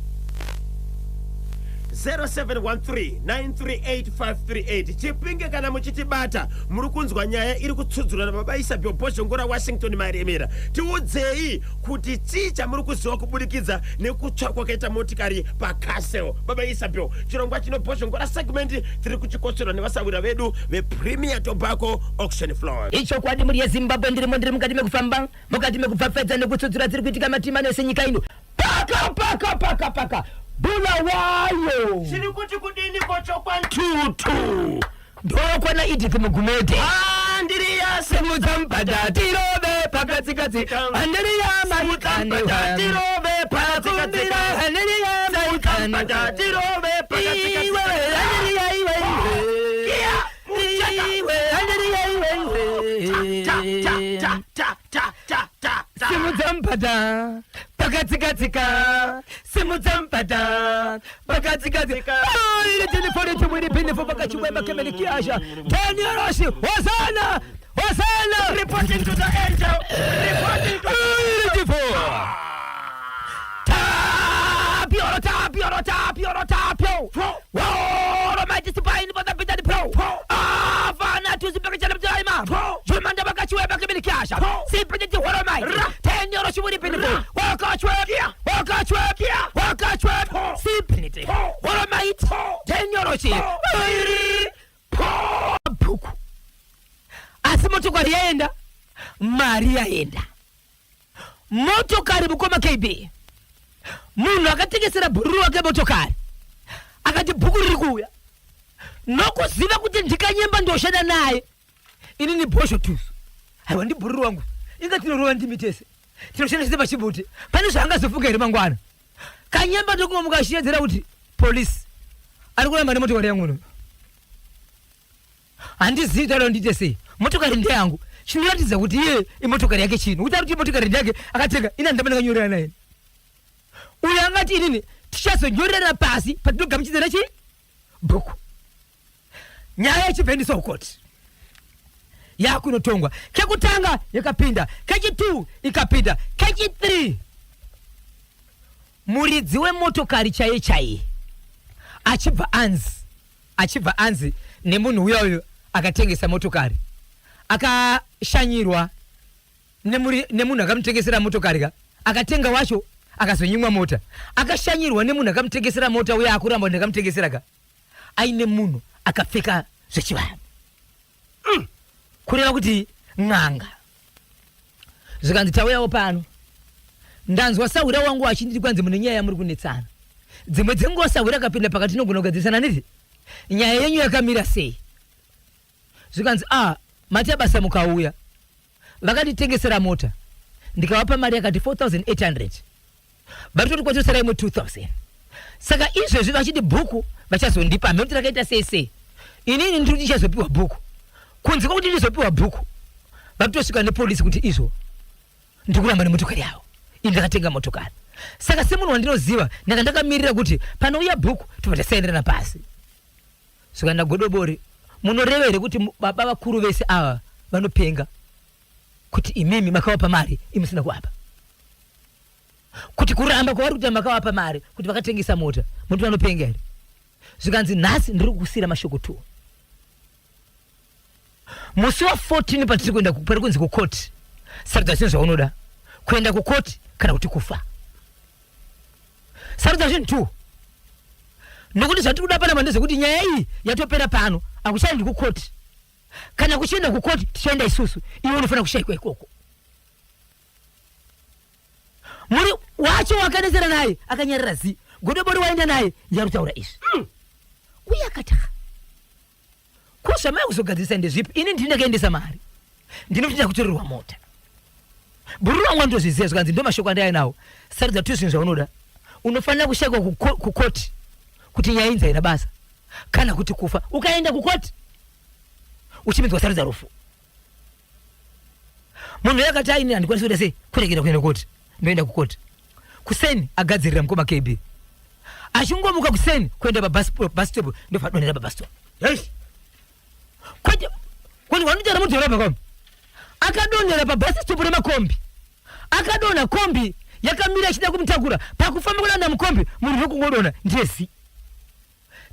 0713938538 Chipinge, kana muchitibata, muri kunzwa nyaya iri kutsudzurwa nababa Isabel Bhozhongora Washington Maremera. Tiudzei kuti chii chamuri kuziva kubudikidza nekutsva kwakaita motikari paCastle. Baba Isabel, chirongwa chino Bhozhongora segment tiri kuchikotsverwa nevasawira vedu vePremier Tobacco Auction Floor. Ichokwadi, mhuri yeZimbabwe, ndirimo, ndiri mukati mekufamba, mukati mekupfapfaidza nekutsudzura dziri kuitika matima nese nyika ino. Paka paka paka paka Bulawayo. Chiri kuti kudini kochokwantutu? Ndokwana Edith Mugumede. Andiriya. Simudza mubhadha tirove pakatsikatsi. Andiriya. Mubhadha tirove pakatsikatsi. Andiriya. Mubhadha tirove pakatsikatsi. Iwe andiriya, iwe. Kia, mucheka. Iwe andiriya, iwe. Ta ta ta ta ta ta ta. Simudza mubhadha pakatsikatsika, simudza mubhadha pakatsikatsika. Iri telefoni tumwiri pinifo pakachiwema kemenikiasha daniel hosana hosana. Reporting to the angel, reporting to Beautiful. Tapio, tapio, tapio, tapio. Woro majesty paini pa tapita pro. Avana tuzi paka chana mtaima. Jumanda baka chiwe baka milikasha. Simply ti horo mai. Tenyoro shiburi pinifo. Waka chwe. Waka chwe. Waka chwe. Simply ti. Horo mai. Tenyoro chi. Bhuku. Asi motokari yaenda. Mari yaenda. Motokari, mukoma KB, munhu akatengesera bhururu wake motokari akati bhuku riri kuuya, nokuziva kuti ndikanyemba ndoshanda naye inini Bhozho tusu. Aiwa, ndibhururu wangu, inga tinorova ndimi tese, tinoshanda tese pachibuti. Pane zvaangazofunga here mangwana? Kanyemba ndokumwe mukashiyedzera kuti polisi ari kuramba nemotokari yangu uno. Handizivi taura ndiite sei, motokari ndeyangu. Chinoratidza kuti iye imotokari yake chino kuti ari kuti imotokari ndeyake akatenga, ina ndamba ndakanyorera naye uyo angati inini tichazonyorera pasi patinogamuchidzana chi bhuku. Nyaya yachibva endeswa kukoti, yakunotongwa. Kekutanga yakapinda, kechi2 ikapinda, kechi3 muridzi wemotokari chaiye chaiye achibva anzi nemunhu uya uyo akatengesa motokari, akashanyirwa nemunhu akamutengesera motokari ka, akatenga wacho akazonyimwa mota, akashanyirwa nemunhu akamutengesera mota uye akuramba kuti ndakamutengesera ka, aine munhu akapfeka zvechivanhu, kureva kuti n'anga. Zvikanzi, "Tauyawo pano, ndanzwa sahwira wangu achinditi kwanzi mune nyaya yamuri kunetsana. Dzimwe dzenguva sahwira akapinda pakati tinogona kugadzirisana neti. Nyaya yenyu yakamira sei?" Zvikanzi, "A, mati abasa mukauya. Vakanditengesera mota, ndikavapa mari yakati 4800, vari toti kwatosara imwe 2000. Saka izvezvi vachiti bhuku vachazondipa, hameno kuti rakaita sei sei. Inini ndiri kuti ndichazopiwa bhuku. Kunze kwekuti ndizopiwa bhuku, vakutosvika nepolisi kuti izvo ndikuramba nemotokari yavo. Ini ndakatenga motokari, saka semunhu wandinoziva ndanga ndakamirira kuti panouya bhuku tobva tasaenderana pasi." Zvikaenda godobori, "Munoreva here kuti baba vakuru vese ava vanopenga, kuti imimi makavapa mari imusina kuvapa, kuti kuramba kwavari kuti makavapa mari kuti vakatengesa mota, muti vanopenga here?" Zvikanzi, "Nhasi ndiri kukusiyira mashoko 2. Musi wa14 patiri kuenda pari kunzi kukoti, sarudza zvinhu zvaunoda: kuenda kukoti kana kuti kufa. Sarudza zvinhu 2, nokuti zvatiri kuda panapa ndezvekuti nyaya iyi yatopera pano. Hakuchaendi kukoti. Kana kuchienda kukoti, tichaenda isusu. Iwe unofanira kushayikwa ikoko." Muri wacho wakanetsera naye akanyarara zi. Godobori waenda naye ndiye ari kutaura izvi. Uye akati, "Ah, ko zvamai kuzogadzirisa ndezvipi? Ini ndini ndakaendesa mari, ndinotoita kutorerwa mota. Bhururu wangu andozviziva." Zvikanzi, "Ndo mashoko andaiya nawo. Sarudza tu zvinhu zvaunoda. Unofanira kushaikwa kukoti kuti nyaya inzi haina basa, kana kuti kufa. Ukaenda kukoti uchipinzwa, sarudza rufu." Munhu uyo akati, "Aini handikwanisi kuita sei, kuregera kuenda kukoti. Ndoenda kukoti kuseni." Agadzirira mukoma KB, achingomuka kuseni kuenda pabus stop, ndobva adonhera pabus stop. Hey! Kwete kuti wanotaura mudhorobha kwamo. Akadonhera pabus stop remakombi, akadonha. Kombi yakamira ichida kumutakura. Pakufamba kulanda mukombi, munhu ndokungodonha, ndiye zi.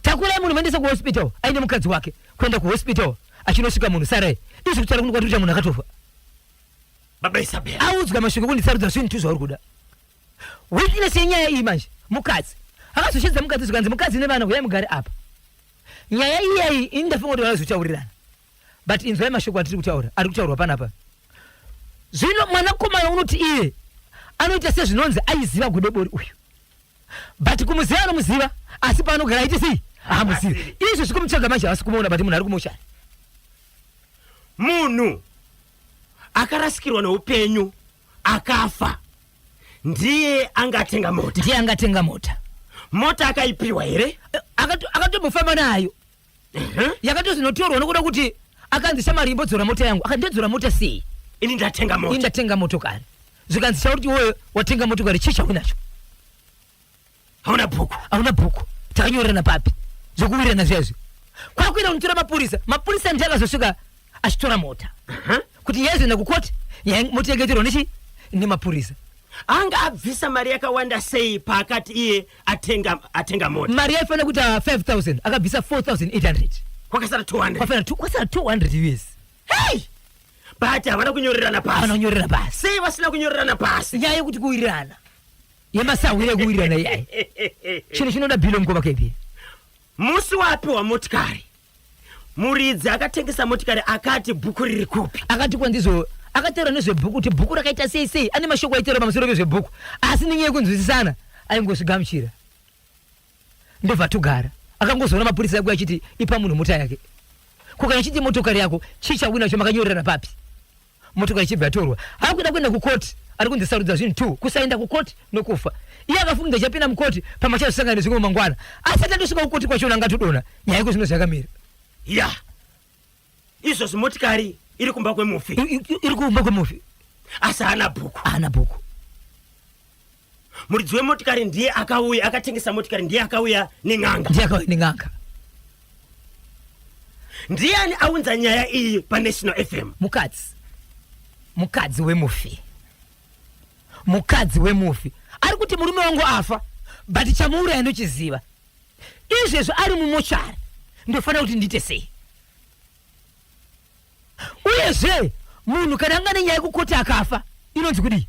Takurai munhu, muendese kuhospital. Aine mukadzi wake kuenda kuhospital, achinosvika munhu sarai. Izvi kutaura kuno kwatiri kuita, munhu akatofa. Baba Isabel audzwa mashoko kundisarudza zvinhu tu zvauri kuda. Witness yenyaya iyi manje mukadzi. Akazoshedza mukadzi, zvikanzi, "Mukadzi nevana, huyai mugare apa. Nyaya iyayi ini ndafunga kuti vaizochaurirana, but inzwai mashoko atiri kutaura, ari kutaurwa panapa." Zvino mwanakomana unoti iye anoita sezvinonzi aiziva Godobori uyu, but kumuziva anomuziva, asi paanogara aite sei, haamuzivi. Izvo zvikumutsvaga manje havasi kumuona, but munhu ari kumushaya. Munhu akarasikirwa neupenyu, akafa, ndiye angatenga mota? Ndiye angatenga mota. Mota akaipiwa here? Akatombofamba nayo. Yakatozonotorwa nokuda kuti akanzi, "Shamari, imbodzora mota yangu." Akati, "Ndodzora mota sei?" Ini ndatenga "Ini mota. Ndatenga motokari." Zvikanzi, "Chauri iwewe watenga motokari, chii chaunacho?" Hauna bhuku. Hauna bhuku. Takanyorerana papi zvokuwirirana zviya? Kwakuenda kunotora mapurisa. Mapurisa ndiye akazosvika achitora mota kuti nyaya izoenda kukoti. Nyaya mota yakaitorwa nechi nemapurisa. Anga abvisa mari yakawanda sei paakati iye atenga mota? Mari yaifanira kuita 5000, akabvisa 4800. Kwakasara 200. Kwafanira kwasara 200 US. Hey! But havana kunyorerana Havana pasi. Kunyorera pasi. Sei vasina kunyorerana pasi? Nyaya yekuti kuwirirana, yemasahwira ekuwirirana iyai, chinhu chinoda bhilo, mukoma KB. Musi wapiwa motikari, muridzi akatengesa motikari akati bhuku riri kupi? Akati kwandizvo, akataura nezvebhuku kuti bhuku rakaita sei sei. Ane mashoko aitaura pamusoro pezvebhuku, asi nenyaya yekunzwisisana aingozvigamuchira, ndobva togara. Akangozoona mapurisa ako achiti, "Ipa munhu mota yake." Ko kana chiti motokari yako, chii chauinacho? Makanyorerana papi? Motokari ichibva yatorwa. Akuda kuenda kukoti, ari kunzi sarudza zvinhu two: kusaenda kukoti nokufa. Iye akafunga chapinda mukoti pamachazosangana nezvimwe mangwana. Asati atosvika kukoti kwachona, angatodonha. Nyaya yeko zvino zvakamira. Ya, izvozvi motikari iri kumba kwemufi. Iri kumba kwemufi. Asi haana bhuku. Haana bhuku. Muridzi wemotikari ndiye akauya, akatengesa motikari ndiye akauya nen'anga. Ndiye akauya nen'anga. Ndiani aunza nyaya iyi paNational FM? Mukadzi wemufi. Mukadzi wemufi ari kuti murume wangu afa, but chamuuraya ndochiziva. Izvezvo ari mumochari, ndofanira kuti ndiite sei? Uyezve munhu kana anga nenyaya yekukoti akafa, inonzi kudii?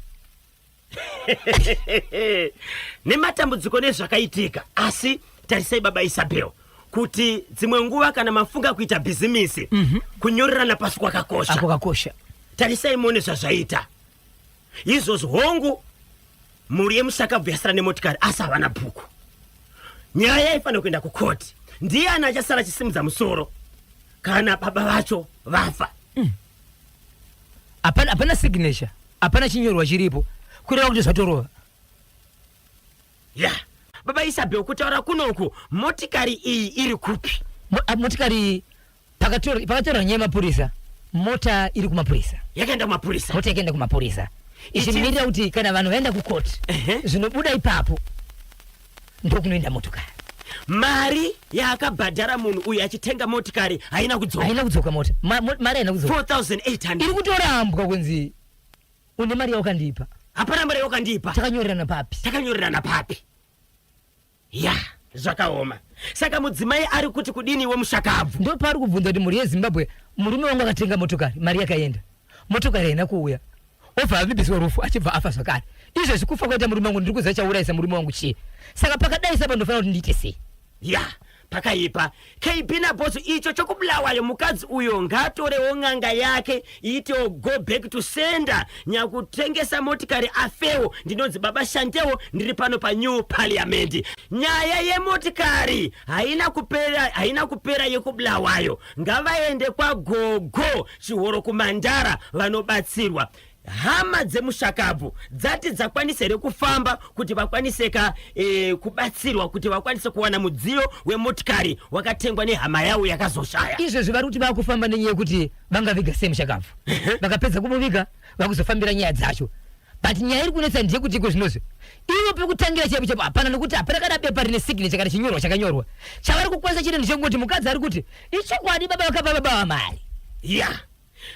Nematambudziko nezvakaitika, asi tarisai, baba Isabel, kuti dzimwe nguva kana mafunga kuita bhizimisi, kunyorerana pasi kwakakosha. Ako kakosha. Tarisai muone zvazvaita izvozvo. Hongu, mhuri yemushakabvu yasara nemotikari, asi havana bhuku. Nyaya yaifanira kuenda kukoti. Ndiani achasara achisimudza musoro kana baba vacho vafa? Hapana, hapana signature, hapana chinyorwa chiripo, kureva kuti zvatorova. Ya, baba Isabel, kutaura kunoku motikari iyi iri kupi? Motikari pakatorwa nyaya yemapurisa, mota iri kumapurisa. Yakaenda kumapurisa. Mota yakaenda kumapurisa ichimirira kuti kana vanhu vaenda kukoti, zvinobuda ipapo ndokunoenda motokari. Mari yaakabhadhara munhu uyu achitenga motikari haina kudzoka. Haina kudzoka mota. Mari haina kudzoka. 4800. Iri kutorambwa kunzi une mari yawakandipa. Hapana mari yawakandipa. Takanyorerana papi? Takanyorerana papi? Ya, zvakaoma. Saka mudzimai ari kuti kudini wemushakabvu? Ndo paari kubvunza kuti, "Mhuri yeZimbabwe, murume wangu akatenga motokari, mari yakaenda, motokari haina kuuya, obva avimbiswa rufu, achibva afa zvakare. Izvezvi kufa kwaita murume wangu, ndiri kuziva chaurayisa murume wangu chii. Saka pakadai sapa ndofanira kuti ndiite sei?" Ya. Pakaipa. KB naBosso icho chokuBulawayo mukadzi uyo ngaatorewo n'anga yake iitewo go back to sender nyakutengesa motikari afewo. Ndinonzi Baba Shantewo ndiri pano paNew Parliament. Nyaya yemotikari haina kupera, haina kupera yekuBulawayo. Ngavaende kwaGogo Chihoro kuMandara vanobatsirwa. Hama dzemushakabvu dzati dzakwanisa here kufamba kuti vakwaniseka e, kubatsirwa kuti vakwanise kuwana mudziyo wemotikari wakatengwa nehama yavo yakazoshaya? Izvezvi vari kuti vakufamba nenyaya yekuti vangaviga sei mushakabvu. Vakapedza kumuviga vakuzofambira nyaya dzacho. But nyaya iri kunetsa ndeyekuti iko zvinozvi ivo pekutangira chaipo chaipo hapana, nekuti hapana kana bepa rine signature kana chinyorwa chakanyorwa. Chavari kukwanisa chete ndechekungoti mukadzi ari kuti ichokwadi baba vakapa baba vamari. Ya yeah.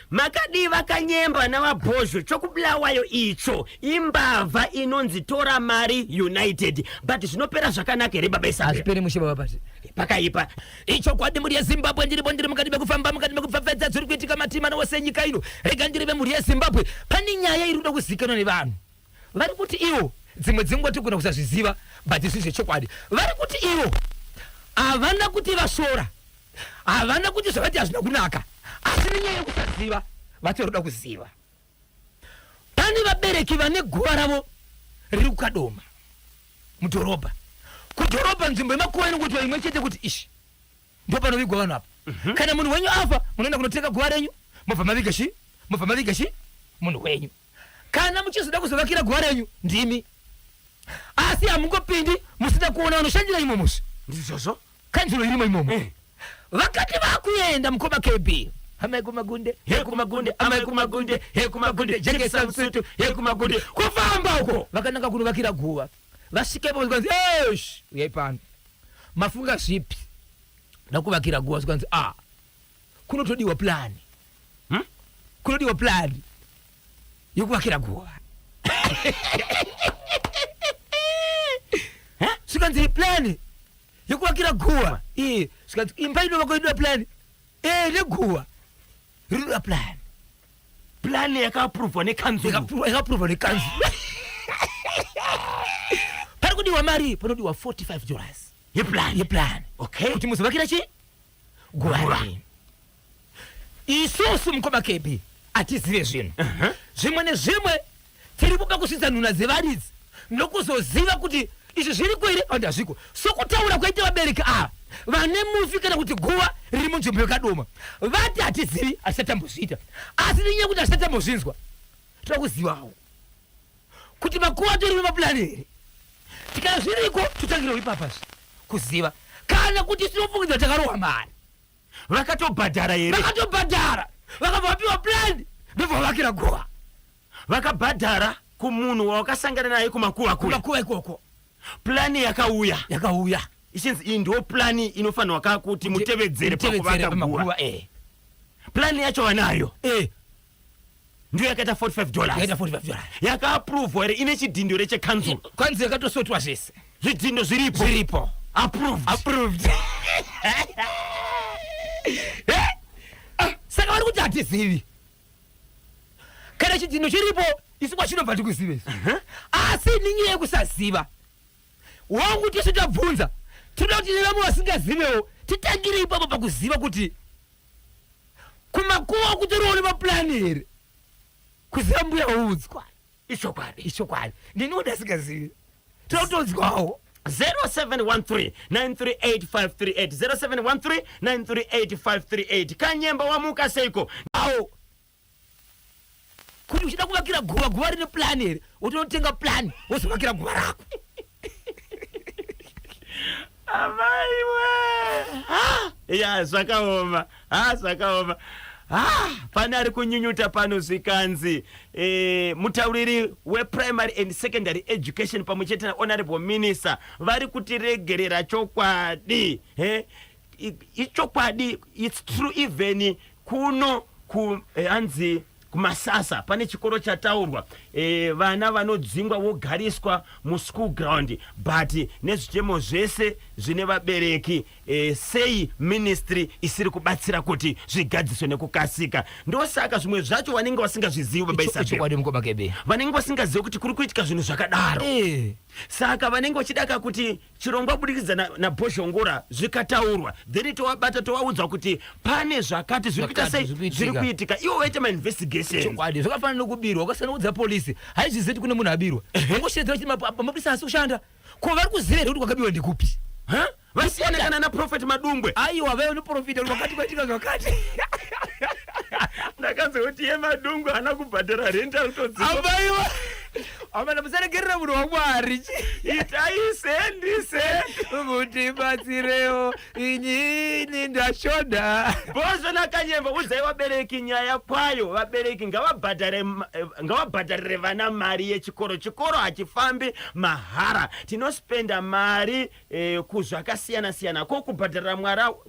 Makadii vakanyemba navaBhozho chokuBulawayo icho imbavha inonzi tora mari united but zvinopera zvakanaka here baba Isabel? Hazviperi mushe baba pasi. Pakaipa. Ichokwadi mhuri yeZimbabwe ndiripo ndiri mukati mekufamba mukati mekupfapfaidza dziri kuitika mativi mana ose enyika ino. Rega ndiri vemhuri yeZimbabwe pane nyaya iri kuda kuzikanwa nevanhu. Vari kuti ivo dzimwe dzenguva togona kusazviziva but zviri zvechokwadi. Vari kuti ivo havana kuti vasvora Havana kuti zvavati hazvina kunaka asi nenyaya yekusaziva vati varoda kuziva. Pane vabereki vane guva ravo riri kuKadoma mudhorobha. Kudhorobha nzvimbo yemakuva inongoitwa imwe chete kuti ishi ndopanovigwa vanhu apa. Kana munhu wenyu afa munoenda kunotenga guva renyu mobva maviga shi mobva maviga shi munhu wenyu. Kana muchizoda kuzovakira guva renyu ndimi. Asi hamungopindi musina kuona vanoshandira imomo. Ndizvozvo. Kanzuro irimo imomo. Vakati vakuenda mukoma KB. Amai kumagunde, he kumagunde, amai kumagunde, he kumagunde, jekesa musutu, he kumagunde. Kufamba uko vakananga kunovakira guva. Vasvika ipapo zvikanzi, "Eish, uyai pano. Mafunga zvipi? Ndakuvakira guva." Zvikanzi, "Ah. Kunotodiwa plan." Kunodiwa plan yekuvakira guva. Zvikanzi plan yekuvakira guva iyi zvikanzi imba inovakwa inoda plan eh neguva rinoda plan. Plan yakaaprovwa nekanzuru. Yakaaprovwa nekanzuru. Pari kudiwa mari panodiwa 45 dollars yeplan. Yeplan. Okay. Kuti muzovakira chi guva. Isusu mukoma KB atizive zvinhu. Zvimwe nezvimwe tiri kuba kusvitsa nhuna dzevaridzi nokuzoziva kuti izvi zviriko here kana hazviko. Sokutaura kwaita vabereki ava vane mufi kana kuti guva riri munzvimbo yekadoma vati hatizivi hatisati tambozviita asi nenyaya yekuti hatisati tambozvinzwa toda kuzivawo kuti makuva atori nemapurani here. Tikana zviriko totangirawo ipapazve kuziva kana kuti tinofungidza takarohwa mari. Vakatobhadhara here? Vakatobhadhara vakabva vapiwa plan ndobva vavakira guva. Vakabhadhara kumunhu wawakasangana naye kumakuva kuya. Kumakuva ikoko. Plani yakauya. Yakauya. Ichinzi iyi ndiyo plani inofanirwa ka kuti mutevedzere pakuvaka guva. Plani yacho vanayo. Ndiyo yakaita 45 dollars. Yakaita 45 dollars. Yakaaprovwa here ine chidhindo here chekanzuru? Kwanzi yakatosotwa zvese. Zvidhindo zviripo. Zviripo. Approved. Approved. Saka vari kuti hatizivi. Kana chidhindo chiripo isu kwachinobva tikuzive isu. Asi nenyaya yekusaziva. Wangu tese tabvunza. Tinoda kuti nevamwe vasingazivewo titangire ipapo pakuziva kuti kumakuva kutoriwo nemapurani here kuziva mbuya waudzwa. Ichokwadi. Ichokwadi. Ndiniwo ndasingazivi. Tinotonzwawo. 0713 938 538 0713 938 538. Kanyemba wamuka seiko? Awo. Kuti uchida kuvakira guva, guva rine plan here? Wotonotenga plan wozovakira guva rako. Amaiwe. Ha! Ya zvakaoma. Ha zvakaoma. Ha, pane ari kunyunyuta pano zvikanzi mutauriri weprimary and secondary education pamwe chete nahonorable minister vari kutiregerera chokwadi. Ichokwadi, it's true even kuno ku hanzi kuMasasa pane chikoro chataurwa vana vanodzingwa vogariswa muschool ground but nezvichemo zvese zvine vabereki. Sei ministry isiri kubatsira kuti zvigadziswe nekukasika? Ndosaka zvimwe zvacho vanenge vasingazvizivi, baba Isabel. Chokwadi, mukoma Kebe. Vanenge vasingazivi kuti kuri kuitika zvinhu zvakadaro. Saka vanenge vachidaka kuti chirongwa budikidza naBhozhongora zvikataurwa, then tovabata, tovaudza kuti pane zvakati zviri kuita. Zvakati sei zviri kuitika. Zviri kuitika, ivo vaita mainvestigations. Chokwadi, zvakafanana nokubirwa. Ukasanoudza polisi, haizvizivi kuti kune munhu abirwa. Ungoshedzera kuti mapurisa asi kushanda ko vari kuziva here kuti kwakabiwa ndekupi? Ha? Vasiyana kana naProphet Madungwe. Aiwa, vaiva noprofita kuti kwakati kwaitika zvakati. Ndakanzwa kuti ye Madungwe haana kubhadhara rent, ari kutodzingwa. Amaiwa, amana, musaregerera munhu waMwari. Itai sendi sendi. Mutibatsirewo, inini ndashoda. Bhozho naKanyemba, udzai vabereki nyaya kwayo. Vabereki ngavabhadhare ngavabhadharire vana mari yechikoro. Chikoro hachifambi mahara. Tinospenda mari kuzvakasiyana siyana. Ko kubhadharira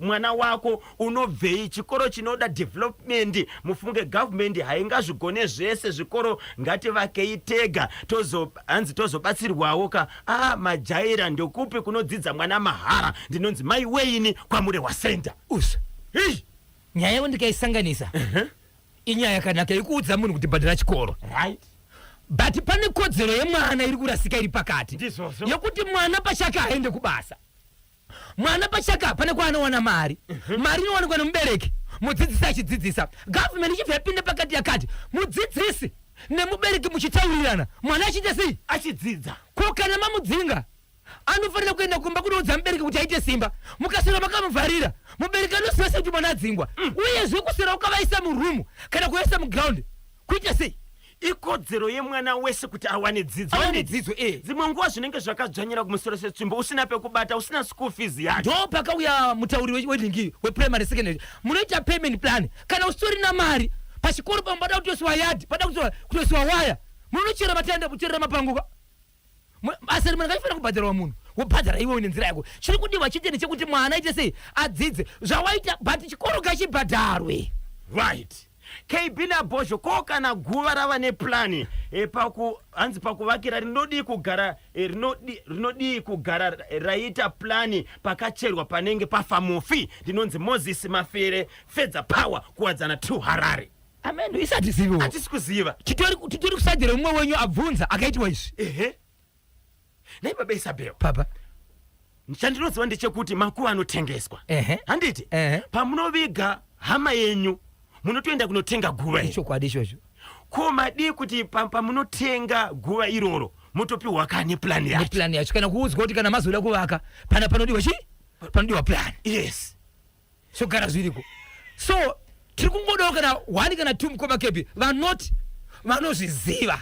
mwana wako unobvei? Chikoro chinoda development, mufunge. Government haingazvigone zvese. Zvikoro ngativakei tega, tozo hanzi tozobatsirwawo ka. A majaira, ndokupi kunodzidza mwana mahara? Ndinonzi Mai Weini kwaMurehwa Center. Usa Hei! Nyaya yavo ndikaisanganisa, inyaya yakanaka yekuudza munhu kuti bhadhara chikoro, but pane kodzero yemwana iri kurasika iri pakati. Ndizvozvo. Yekuti mwana pachake aende kubasa. Mwana pachake hapana kwaanowana mari. Mari inowanikwa nemubereki, mudzidzisi achidzidzisa. Government ichibva yapinda pakati, yakati mudzidzisi nemubereki muchitaurirana, mwana achiita sei? Achidzidza. Ko kana mamudzinga, anofanira kuenda kumba kunoudza mubereki kuti aite simba. Mukaswera makamuvharira, mubereki anoziva sei kuti mwana adzingwa? Uyezve kuswera ukavaisa murumu kana kuvaisa muground kuita sei? Ikodzero yemwana wese kuti awane dzidzo. Awane dzidzo. Dzimwe nguva zvinenge zvakadzvanyira kumusoro setsvimbo, usina pekubata, usina school fees yacho. Ndo pakauya mutauri welingi weprimary, secondary. Munoita payment plan kana usitorina mari. Pachikoro pamwe pada kutosiwa yadhi, pada kutosiwa waya, munonochera matanda, kucherera mapanguka. Basa rimwe rakafanira kubhadharwa, munhu wobhadhara iwewe nenzira yako. Chiri kudiwa chete ndechekuti mwana aite sei? Adzidze. Zvawaita, but chikoro ngachibhadharwe. Right. KB naBhozho, ko kana guva rava neplani paku hanzi pakuvakira rinodii kugara rinodii kugara raita plani pakacherwa panenge pafa mufi? Ndinonzi Moses Mafere, Fedza Power, Kuwadzana 2, Harare. Amendo isati ziviwo. Hatisi kuziva. Titori kusadzira mumwe wenyu abvunza akaitwa izvi. Ehe, nai baba Isabel. Papa. Chandinoziva ndechekuti makuva anotengeswa. Handiti? Ehe. Pamunoviga hama yenyu, munotoenda kunotenga guva iri. Chokwadi ichocho. Ko madii kuti pamunotenga guva iroro motopiwa kane plani yacho? Neplani yacho, kana kuudzwa kuti kana mazoda kuvaka pana panodiwa chi panodiwa plan. Zvogara zviriko. So tiri kungodawo kana one kana two, mukoma Kepi, vanoti vanozviziva.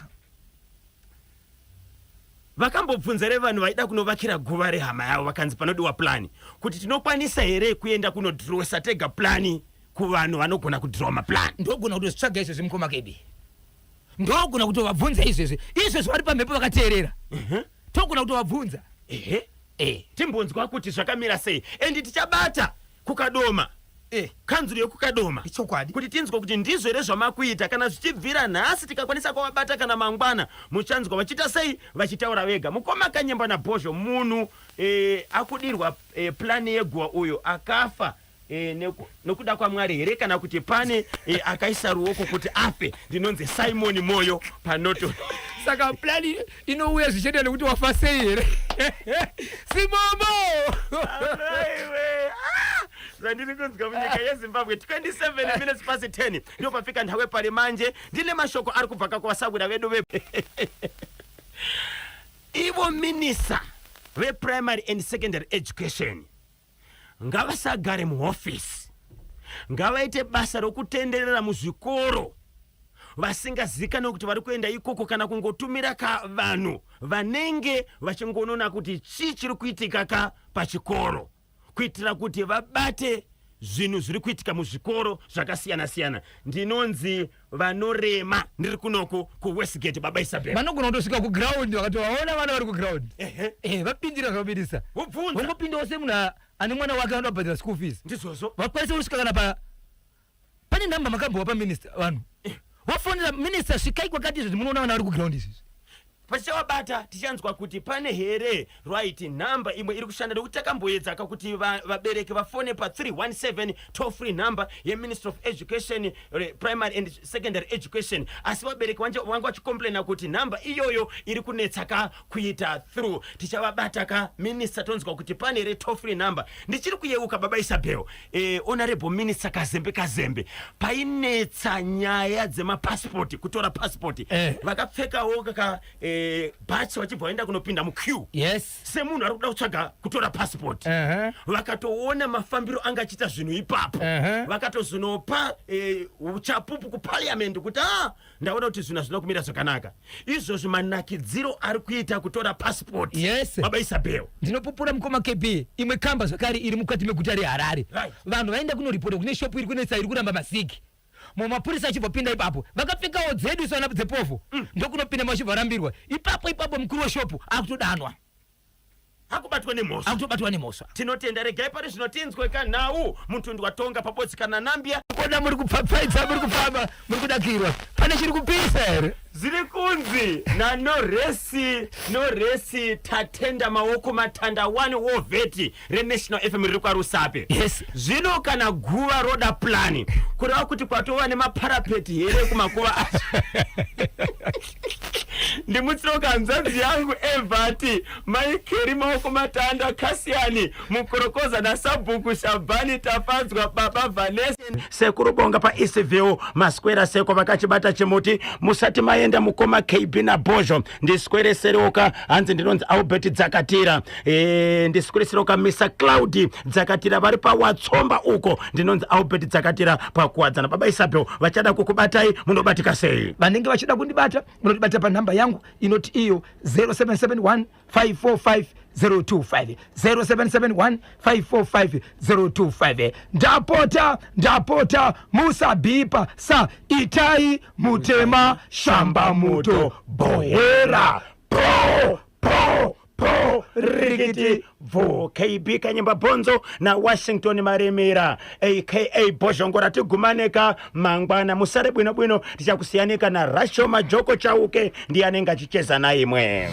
Vakambobvunza here vanhu vaida kunovakira guva rehama yavo, vakanzi panodiwa plani, kuti tinokwanisa here kuenda kunodhirosa tega plani kuvanhu vanogona kudhirowa maplani? Ndogona kutozvitsvaga izvezvi, mukoma Kebi. Ndogona kutovabvunza izvezvi. Izvezvi vari pamhepo vakateerera, togona kutovabvunza. Ehe, timbonzwa kuti zvakamira sei, and tichabata kuKadoma, kanzuro yekuKadoma. Ichokwadi. Kuti tinzwe kuti ndizvo here zvamakuita. Kana zvichibvira nhasi tikakwanisa kuvabata kana mangwana, muchanzwa vachiita sei, vachitaura vega. Mukoma Kanyemba naBhozho, munhu akudirwa plani yeguva uyo akafa nokuda kwaMwari here, kana kuti pane akaisa ruoko kuti afe? Ndinonzi Simon Moyo panoto. Saka plani inouya zvichienda nekuti wafa sei here, Simomo? Aiwe, ah! Zvandiri kunzwa munyika yeZimbabwe! 27 minutes past 10 ndipo pafika nthawe pari manje. Ndine mashoko ari kubva kakuvasawira vedu ve ivo minista veprimary and secondary education. Ngavasagare muhofisi, ngavaite basa rokutenderera muzvikoro vasingazikanwe kuti vari kuenda ikoko, kana kungotumira ka vanhu vanenge vachingonona kuti chii chiri kuitika ka pachikoro, kuitira kuti vabate zvinhu zviri kuitika muzvikoro zvakasiyana-siyana. Ndinonzi Vanorema, ndiri kunoku kuWestgate, baba Isabel. Vanogona kutosvika kuground, vakatovaona vana vari kuground. Vapindira zvavabudisa. Vobvunza. Vongopindawo semunhu ane mwana wake anoda kubhadhara school fees. Ndizvozvo. Vakwanise kusvika kana pa pane namba makambowa paminista, vanhu vofonera minista, svikai kwakati izvozvi, munoona vana vari kuground izvizvi. Pachavabata tichanzwa kuti pane here right nhamba imwe iri kushanda, nekuti takamboedzaka kuti vabereki vafone pa317 toll free number yeMinistry of Education, Primary and Secondary Education, asi vabereki vanga vachicomplaina kuti nhamba iyoyo iri kunetsa ka kuita through. Tichavabata ka minister, tonzwa kuti pane here toll free number. Ndichiri kuyeuka, baba Isabel, honorable minister Kazembe Kazembe, painetsa nyaya dzemapasipoti, kutora pasipoti, vakapfekawo kaka bhachi vachibva vaenda kunopinda muqueue semunhu ari kuda kutsvaga kutora pasipoti. Vakatoona mafambiro anga achiita zvinhu ipapo, vakatozonopa uchapupu kuparliament kuti a ndaona kuti zvinhu hazvina kumira zvakanaka. Izvozvo manakidziro ari kuita kutora pasipoti, baba Isabel. Ndinopupura, mukoma KB. Imwe kamba zvakare iri mukati meguta reHarare, vanhu vaenda kunoripota kune shopu iri kunetsa, iri kuramba mazigi. Mumapurisa achibva pinda ipapo vakapfekawo dzedu sana dzepovho, ndokunopinda vachibva rambirwa ipapo ipapo. Mukuru weshopu akutodanwa, akubatwa nemhosva. Akutobatwa nemhosva. Tinotenda. Regai pari zvino tinzwe kanhau mutundu watonga pabodzi kana Nambia. Kona muri kupfapfaidza, muri kufamba, muri kudakirwa. Pane chiri kupisa here? Zviri kunzi naNoresi, Noresi Tatenda Maoko Matanda 1 war vet reNational FM riri kwaRusape. Zvino kana guva roda plan, kureva kuti kwatova nemaparapeti here kumakuva acho? Ndimutsiroka hanzvadzi yangu Evhati Maikeri Maoko Matanda, Kasiani Mukorokoza nasabhuku Shabhani Tafadzwa, baba Vanessa, sekuru Bonga paEastville. Maswera seko vakachibata chimuti. Musati maenda, mukoma KB naBhozho, ndiswereseroka. Hanzi ndinonzi Albert Dzakatira. Ndiswereseroka Mr Cloud Dzakatira vari paWatsomba uko. Ndinonzi Albert Dzakatira paKuwadzana. Baba Isabel, vachada kukubatai munobatika sei? Vanenge vachida kundibata munotibata panhamba yangu inoti iyo 0771 545 025, 0771 545 025. Ndapota, ndapota, musabhipa sa itai mutema shamba muto bhohera po po po rikiti bvo. KB Kanyemba Bhonzo naWashington Maremera aka Bhozhongora, tigumaneka mangwana. Musare bwino bwino. Tichakusiyanika naRasho Majoko Chauke, ndiye anenge achicheza naimwe.